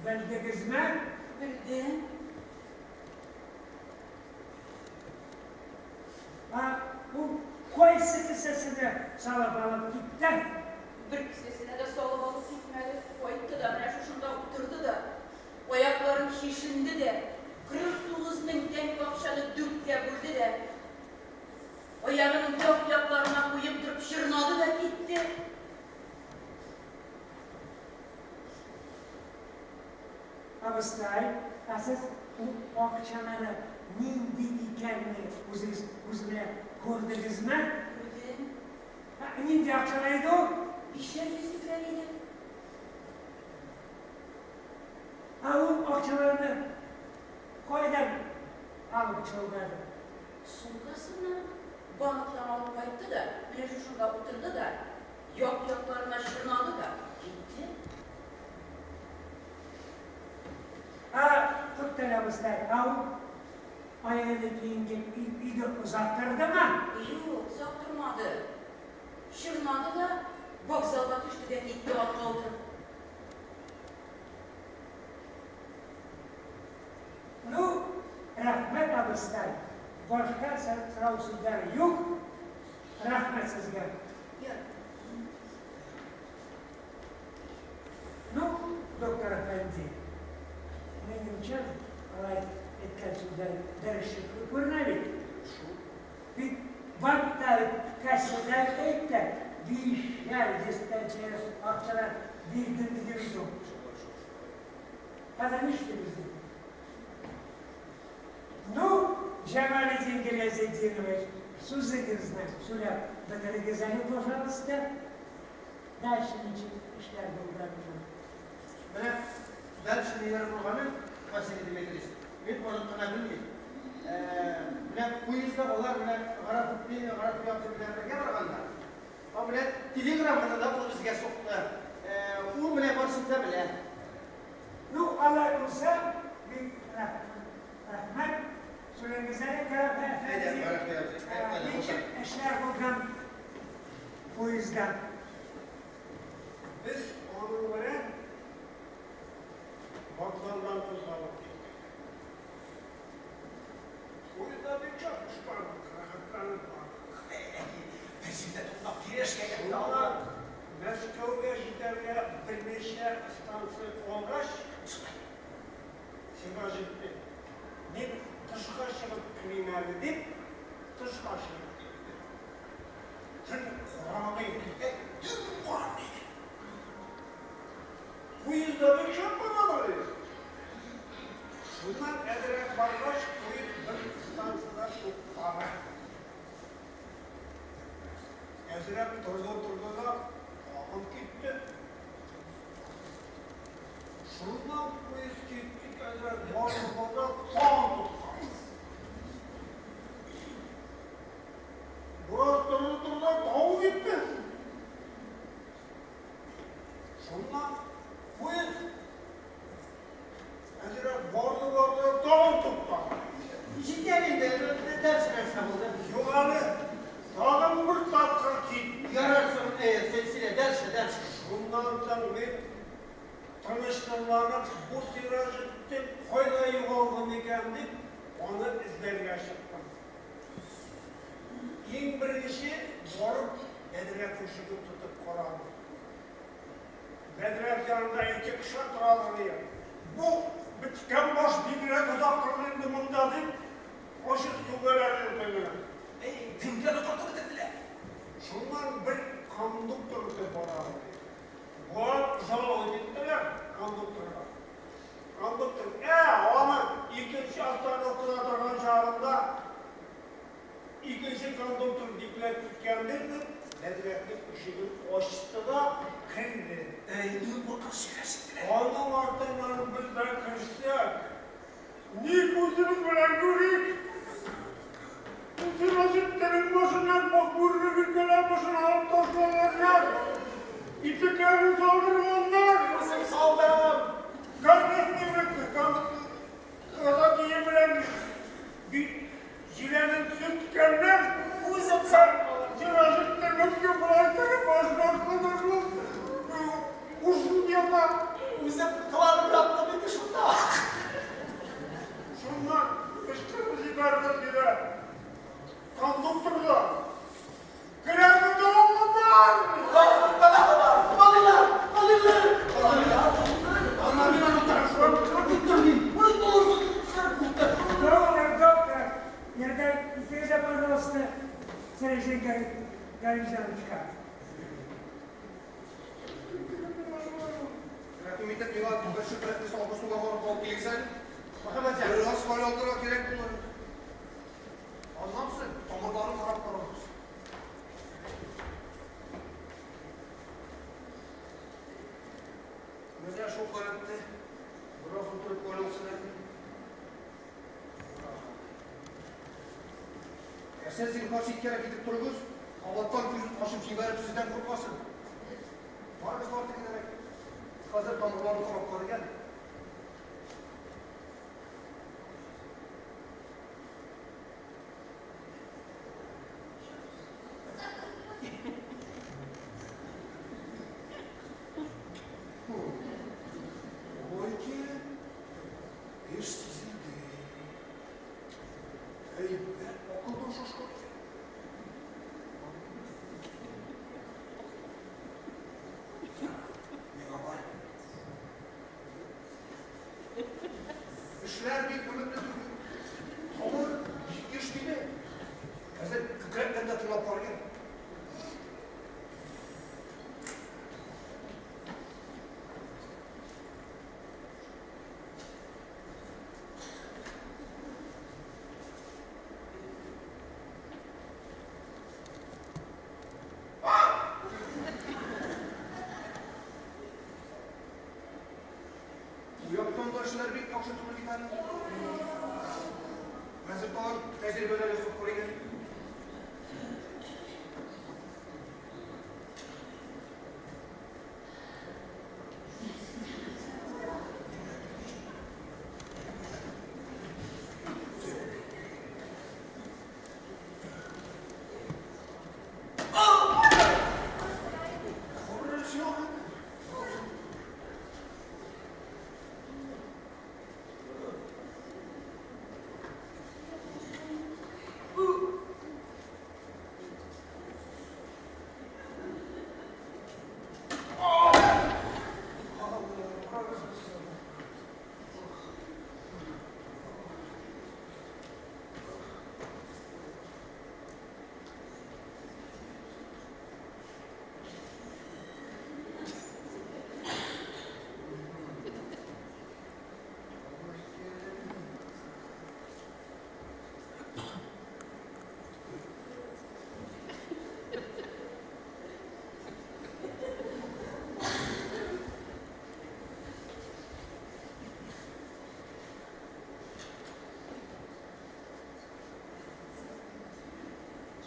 белдегезме? Белдем. Ә ул кайсы кесәсенә салып алып китте? Бер кесәсенә дә салып алып китмәде. Кайтты да, менә шушында утырды да, аякларын чишенде дә, 49 мең тәңкә акчаны дүрткә бүлде дә, аягының як-якларына куеп торып чорнады да китте. Абыстай, ә сез ул акчалары нинди икәнне үзегез күз белән күрдегезме? Күрдем. Ә нинди акчалар иде ул? Бишәр йөзлекләр иде. Ә ул акчаларны кайдан алып чолгады? Сумкасыннан, банктан алып кайтты да, менә шушында утырды да, як-якларына чорнады да китте. Ә, туктале, абыстай, ә ул аягына киенгән өйдә озак тордымы? Юк, озак тормады. Чорнады да, вокзалга төште дә китте атка утырып. Ну, рәхмәт, абыстай, башка сорау сүзләр юк, рәхмәт сезгә. Ярый. Ну, доктор әфәнде, минемчә, алай әйткән сүзләр дөрес күренә бит. Шул. Бит банкта бит кассада әйт тә, бишәр йөз тәңкә акчалар бирдем диде бит ул. Шулай, шул, шулай. Хәзер нишлибез инде? Ну, Җамалетдин Гилязетдинович, сүзегезне сөйләп бетерегез әле, пожалуйста. Дальше ничек эшләр булганын. Менә дальше ниләр булганын, Василий Дмитриевич, мин аны гына белмим. Менә поездда алар менә Гарафетдин, Гарафи абзый белән бергә барганнар. Ә менә телеграмманы да ул безгә сукты. Ул менә барысын да белә. Ну, алай булса, бик рәхмәт. Сүрегез әле, Гарафи Әйдә, әфәнде. Гарафи абзый, әйдә, Ничек эшләр булган поездда? Без аның белән вокзалдан кузгалып киттек. Поездда бик шәп эш бардык, рәхәтләнеп бардык. Берсендә туктап кирешкә Шуннан Мәскәүгә җитәргә берничә станция калгач, Сираҗетдин, мин тышка чыгып керим әле дип, тышка чыгып китте. Төн караңгы иде. Төн караңгы иде. Поездда бик шәп баралар иде. Шуннан әзрәк баргач, поезд бер станцияда туктады. Әзрәк торды-торды да, тагын китте. Шуннан поезд китте, әзрәк барды-барды, тагын туктады. Бераз торды-торды, тагын китте. Шуннан поезд әзрәк барды-барды, тагын туктады. Җитәр инде, дальше нәрсә булды? Юк әле, тагын бер тапкыр китте. Ярар соң, сөйлә, дальше, дальше. Шуннан соң мин тынычсызланып, бу Сираҗетдин кайда югалган икән дип, аны эзләргә чыктым. Иң беренче барып бәдрәф ишеген тотып карадым. Бәдрәф янында ике кеше торалар иде. Бу беткән баш бигрәк озак торды инде монда дип, ачык сүгәләр иде генә. Эй, кемгә тотып бетерделәр? Шуннан бер кондуктор үтеп бара иде. Болар жаловать иттеләр кондукторга. Кондуктор, аны икенче остановкада торган чагында икенче кондуктор бикләп киткәндер дип, бәдрәфнең ишеген ачты да керде. Эй, иң куркыныч җиргә җиттеләр. Аның артыннан без дә керсәк, ни күзебез белән күрик? Сираҗетдиннең башыннан бүренең кәләпүшен алып ташлаганнар. Итекләрен салдырганнар. Үзем салдым. Казак белән бит җиләнен төзеткәннәр. Үзем салдым. Сираҗетдин мөмкин болай торып баш шул. Ушын ята. Үзем кыланып яттым инде шунда. Шуннан кычкырып җибәрдем диде. Кондукторга. Керәме бар! Балалар, балалар, балалар. Доктор, доктор, ярдәм итегез, пожалуйста, Сираҗетдин Галимҗановичка. Рәхим итеп, миңа бер чүпрәкне салкын суга барып алып килегез әле. Мөхәммәтҗан. Бераз кайнатырга кирәк булыр. Аннан соң тамырларын карап карарбыз. Менә шул халәттә бераз утырып каралсын әле. Ә сез зинһар читкәрәк китеп торыгыз, кабаттан күзен ачып җибәреп сездән куркмасын. Барыгыз бар тегеләрәк. Хәзер тамырларын карап карыйк әле. Ой, эш сизелде. Әйбәт акылдан шашкан икән. Миңа барыбер. Эшләр бик өметле түгел. Тамыр бик еш тибә. Хәзер күкрәктән дә тыңлап карыйк әле. Бу яктан да эшләр бик яхшы түгел бит әле. Хәзер тагын тәҗрибәләр ясап карыйк әле.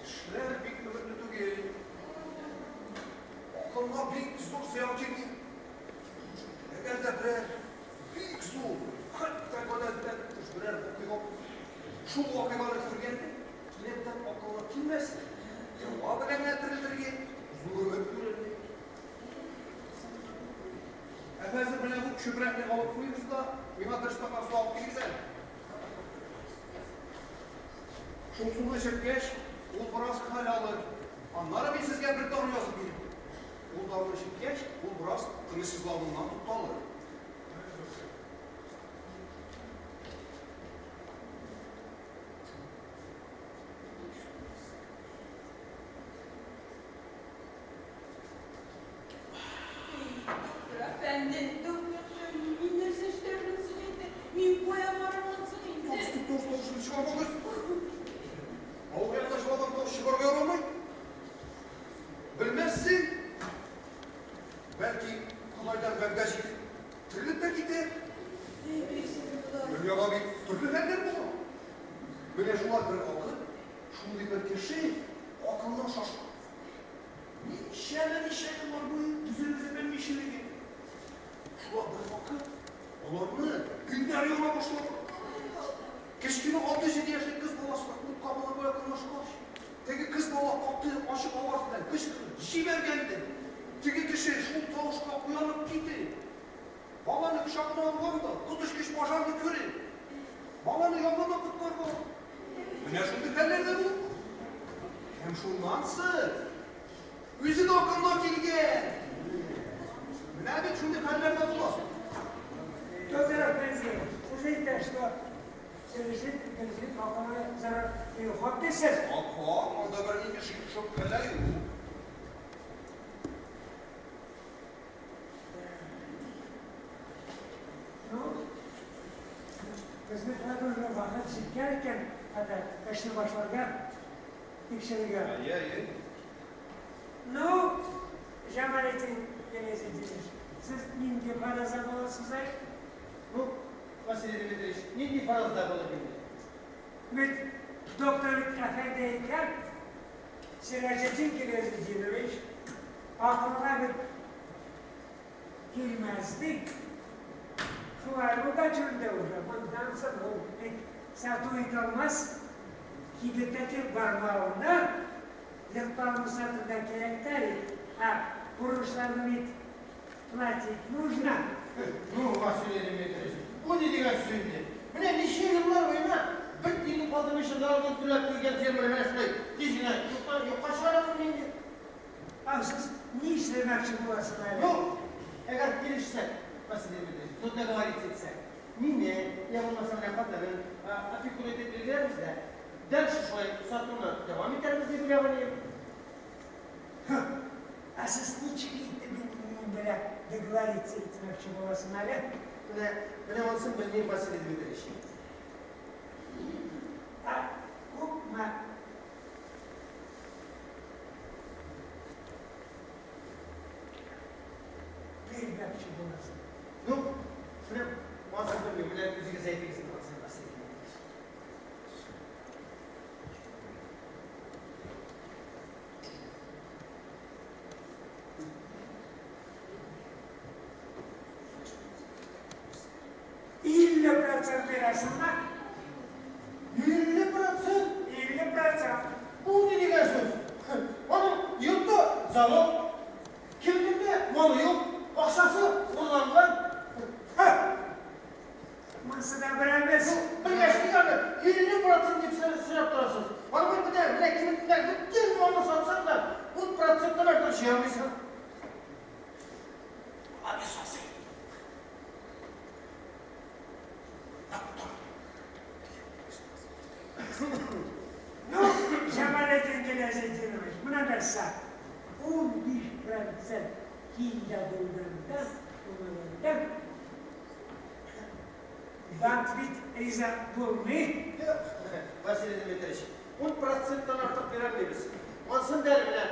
Эшләр бик өметле түгел. Акылга бик зур зыян килми. Әгәр дә берәр бик зур, хәтта гадәттән тыш берәр вакыйга шул вакыйганы күргәндә, кинәттән акылга килмәсен, дәва белән генә терелтергә зур өмет күренми. Ә хәзер менә бу чүпрәкне алып куегыз да, миңа бер стакан су алып килегез әле. Шул суны эчерткәч, ул бераз хәл алыр. Аннары мин сезгә бер дару язып бирәм. Ул даруны эчерткәч, ул бераз тынычсызлануыннан тукталыр. Доктор әфәнде, доктор әфәнде, мин нәрсә эшләрмен соң инде? Мин кая барырмын соң инде? Стоп, тавышны чыгармагыз. Авыл ягында җылаган тавыш чыгарга ярамый. Белмәссең. Бәлки, Ходайдан вәгъдә җитеп, терелеп тә китәр. Дөньяда бит төрле хәлләр була. Менә шулай бер вакыт шундый бер кеше акылыннан шашкан. Ничәмә-ничә еллар буе үзен-үзе белми йөргән. Шулай бер вакыт аларны өйләр яна башлады. Кечкенә 6-7 яшьлек кыз баласына ут кабынырга якынлашкач, теге кыз бала каты ачык аваз белән кычкырып җибәргән дә, теге кеше шул тавышка уянып китеп, баланы кочагына алган да, коточкыч пожарны күреп, баланы янгыннан коткарган. Менә шундый хәлләр дә булган. Һәм шуннан соң үзе дә акылына килгән. Менә бит шундый хәлләр дә була. Доктор әфәнде, сез әйтә, что Сиражетдин акылына зарар килү хак дисез? Хак, хак, анда бернинди шик-шөбһәләр юк. Ну, безнең хәзер уже вакыт җиткән икән, хәтта эшне башларга, тикшерергә. Әйе, әйе. Ну, Җамалетдин Гелезетдинович, сез нинди фаразда буласыз әле? Ну, Василий Дмитриевич, нинди фаразда булыр инде? Бит доктор бит әфәнде әйткән, Сираҗетдин Гелезетдинович, акылга бит килмәс ди. Шулай булгач инде уже, моннан соң ул бит сату итә алмас, кибеттәге бармавына йортларны сатырга кирәк тә бит, ә бурычларны бит платить нужно. Ну, Василий Дмитриевич, бу ни дигән сүз инде? Менә ничә еллар буена бер тиен калдырмыйча налогын түләп килгән фермер менә шулай тиз генә юктан юкка чыгарасың инде. Ә сез ни эшләмәкче буласыз әле? Ну, әгәр килешсәк, Василий Дмитриевич, ну договориться итсәк, мине, я булмаса менә хатынын опекун итеп билгеләрбез дә, дальше шулай сатуны дәвам итәрбез дип уйлаган идем. Ә сез ничек итеп минем белән договориться итмәкче буласың әле? Менә, менә монысын белмим, Василий Дмитриевич. Ә күпме бирмәкче буласың? Ну, менә монысын белмим, менә үзегез әйтегез инде монысын, Василий Дмитриевич. процент бирәсеңме? 50 процент? 50 процент. Бу ни дигән сүз? Аның йорты залог, кибетендә малы юк, акчасы урланган. Монысы да беләбез. Ну, белгәч ник аны 50 процент дип сорап торасыз? Аны бит менә, менә кибетендәге бөтен малны сатсаң да, 10 проценттан артык җыя алмыйсың. Ну, Җамалетдин Гилязетдинович, менә нәрсә, 15 процент кимдә булганда, булмаганда, банк бит риза булмый. Юк, Василий Дмитриевич, 10 проценттан артык бирә алмыйбыз. Ансын да әле менә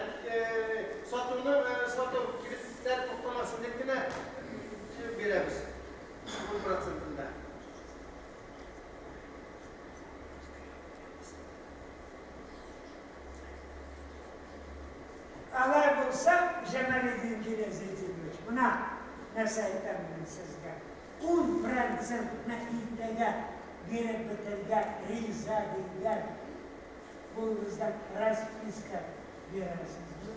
сатуны, сату кибетләр туктамасын дип кенә бирәбез. 10 процентын да. Алай булса, Җамалетдин Гилязетдинович, менә нәрсә әйтәм мин сезгә. 10 процентны иртәгә биреп бетергә риза дигән кулыгыздан расписка бирәсезме?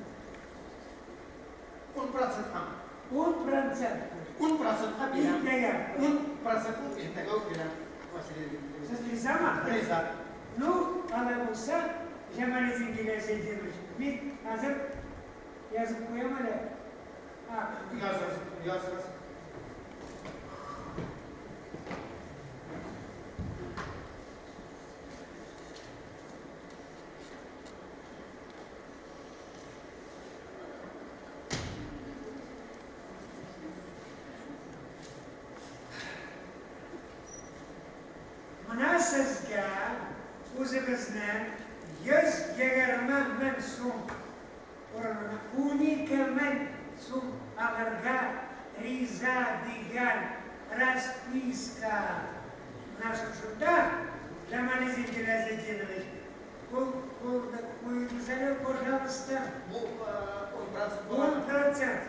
10 процентка. 10 процент. 10 процентка бирәм. Иртәгә. 10 процентын иртәгә үк бирәм, Василий Дмитриевич. Сез ризамы? Риза. Ну, алай булса, Җамалетдин Гилязетдинович, мин хәзер язып куям әле. Языгыз, языгыз. Менә сезгә үзебезнең 120 мең сум урынына 12 мең сум алырга риза дигән расписка. Менә шушында, Җамалетдин Гилязетдинович, кул куегыз әле, пожалуйста. Бу 10 процент була. 10 процент.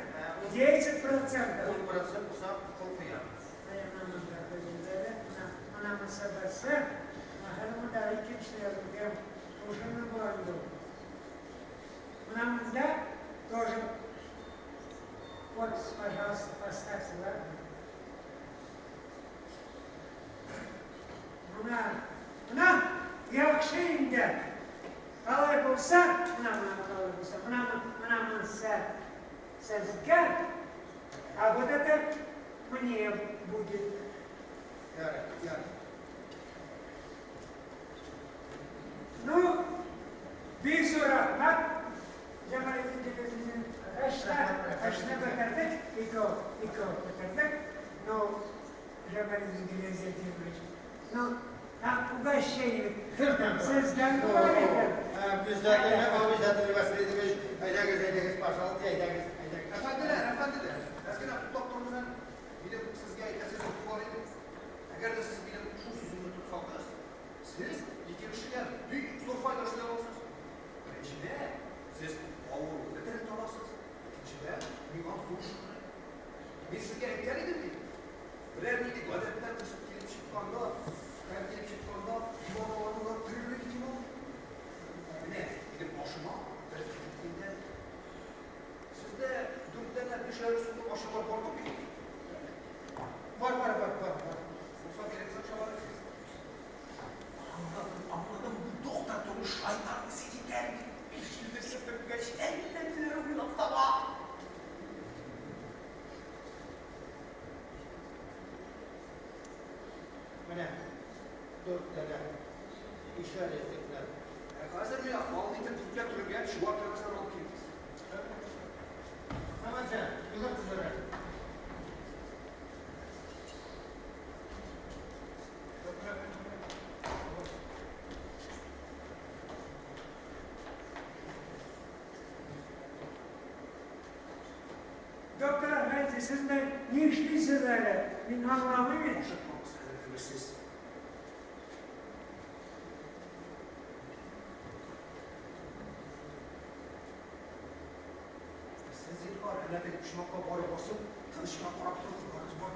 10 процентов. 10 процент булса, кул куям. Менә монысы берсе, ахыры монда икенче язылган, шушыны була инде ул. Менә монда тоже подпись, пожалуйста, поставьте, ладно? Менә, менә яхшы инде. Алай булса, менә менә алай булса, менә менә монысы сезгә, а вот это мне будет. Ярый, ярый. Ну, бик зур рәхмәт, Җамалетдин Гилязетдинович. Эшне, эшне бетердек, ике, ике бетердек. Ну, Җамалетдин Гилязетдинович, ну, а угощение сездән була икән. Обязательно, обязательно, Василий Дмитриевич. Әйдәгез, әйдәгез, пожалуйста, әйдәгез, әйдәгез. Әфәнделәр, әфәнделәр, әз генә туктап торыгыз әле. Минем сезгә әйтәсе сүзем бар иде. Әгәр дә сез минем шул сүземне тотсагыз, сез ике кешегә бик зур файда эшли аласыз. Беренчедән, сез авыруны терелтә аласыз. Икенчедән, миңа зур шөһрәт. Мин сезгә әйткән идем бит. Берәр нинди гадәттән тыш килеп чыкканда, хәл килеп чыкканда, диваналарны терелү ихтимал. Менә минем башыма бер фикер килде. Сездә дүрт данә бишәр сумлык акчалар бардыр бит? Бар, бар, бар, бар, бар. Булса бирегез акчаларны. Аңладым, аңладым, бу доктор түгел, шайтан үзе икән. Бишне сөртенгәч, әллә ниләр уйлап таба. Менә дүрт данә бишәр йөзлекләр. Ә хәзер миңа калын итеп дүрткә төрелгән чуар кәгазьләр алып килегез. Хаманча, йөгер тизрәк. Доктор әфәнде, сез менә ни эшлисез әле? Мин аңламыйм бит. Ашыкмагыз әле, күрерсез. Сез зинһар, әнә теге почмакка барып басып, тыныч кына карап торыгыз, барыгыз, бар.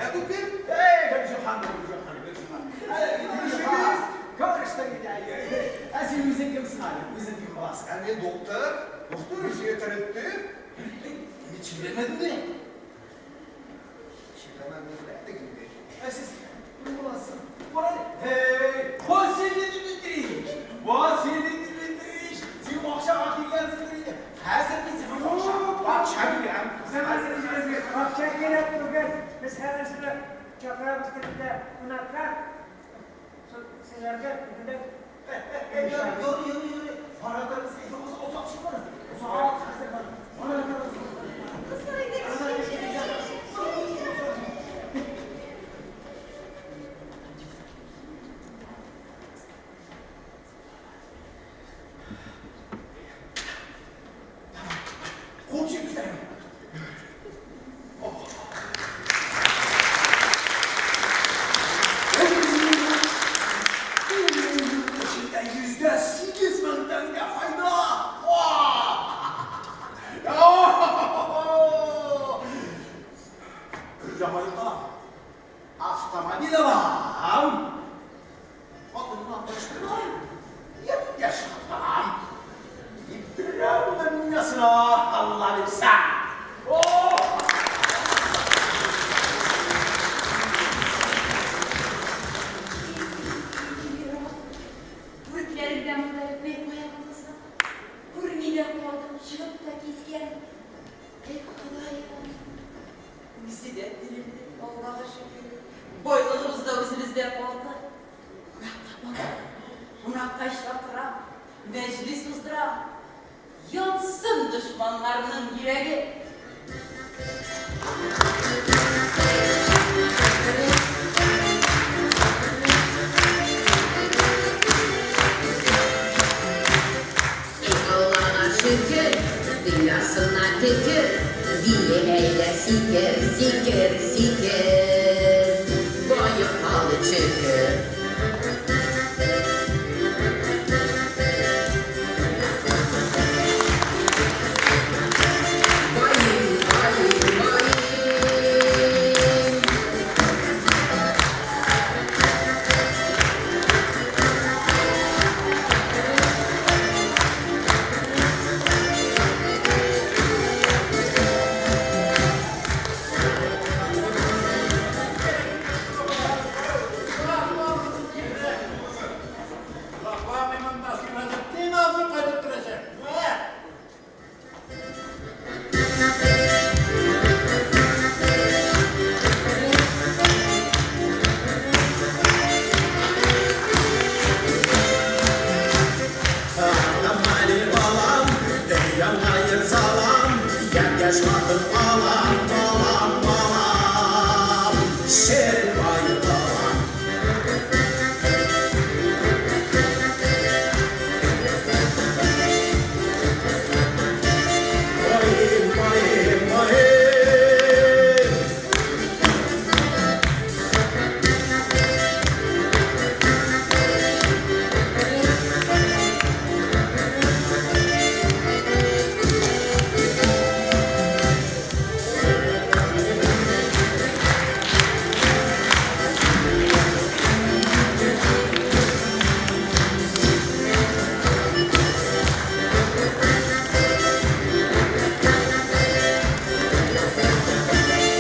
Ә бу кем? Әй, Гөлҗиһан, Гөлҗиһан, Гөлҗиһан. Гөлҗиһан. Көреш тә китә. Ә син үзең кемсең әле? Үзең кем буласың? Ә мин доктор. Доктор, мин сине терелттем. Мин чирләмәдем дә. Чирләмәдем дә инде. Ә сез кем буласың? Кара әле. Һей, Василий Дмитриевич! Василий Дмитриевич! Син акчага килгәнсеңдер инде. Хәзер мин сиңа акча, акча бирәм. Акча кирәк түгел. Без хәзер сезне чакырабыз тегендә кунакка. Сезләргә тегендә Юк, юк, юк. Бара торыгыз, әйдә, озак чыгар. Озак хәзер бар. Бара торыгыз. Кызлар, әйдәгез, чәй эчәбез. Кул җибәрсәң. Эчендә 8% тәңкә файда. Яңа йорт алам. Автомобиль алам. Хатынымны тырыштырмам. Япь-яшь хатын алам. Киптерәм дөньясына, Алла бирсә. О! Бүрекләрем дә монда бетмәй кая булса. Күрми дә калдым, чыгып та киткән. Эй, Ходаем. Үзе дә терелде, Аллага шөкер. Байлыгыбыз да үзебездә калды. Кунакка барам, кунакка чакырам, мәҗлес уздырам. Янсын дошманнарның йөрәге. Эй, Аллага шөкер, дөньясына төкер, бие әйдә сикер, сикер, сикер. Баеп калды чөкер.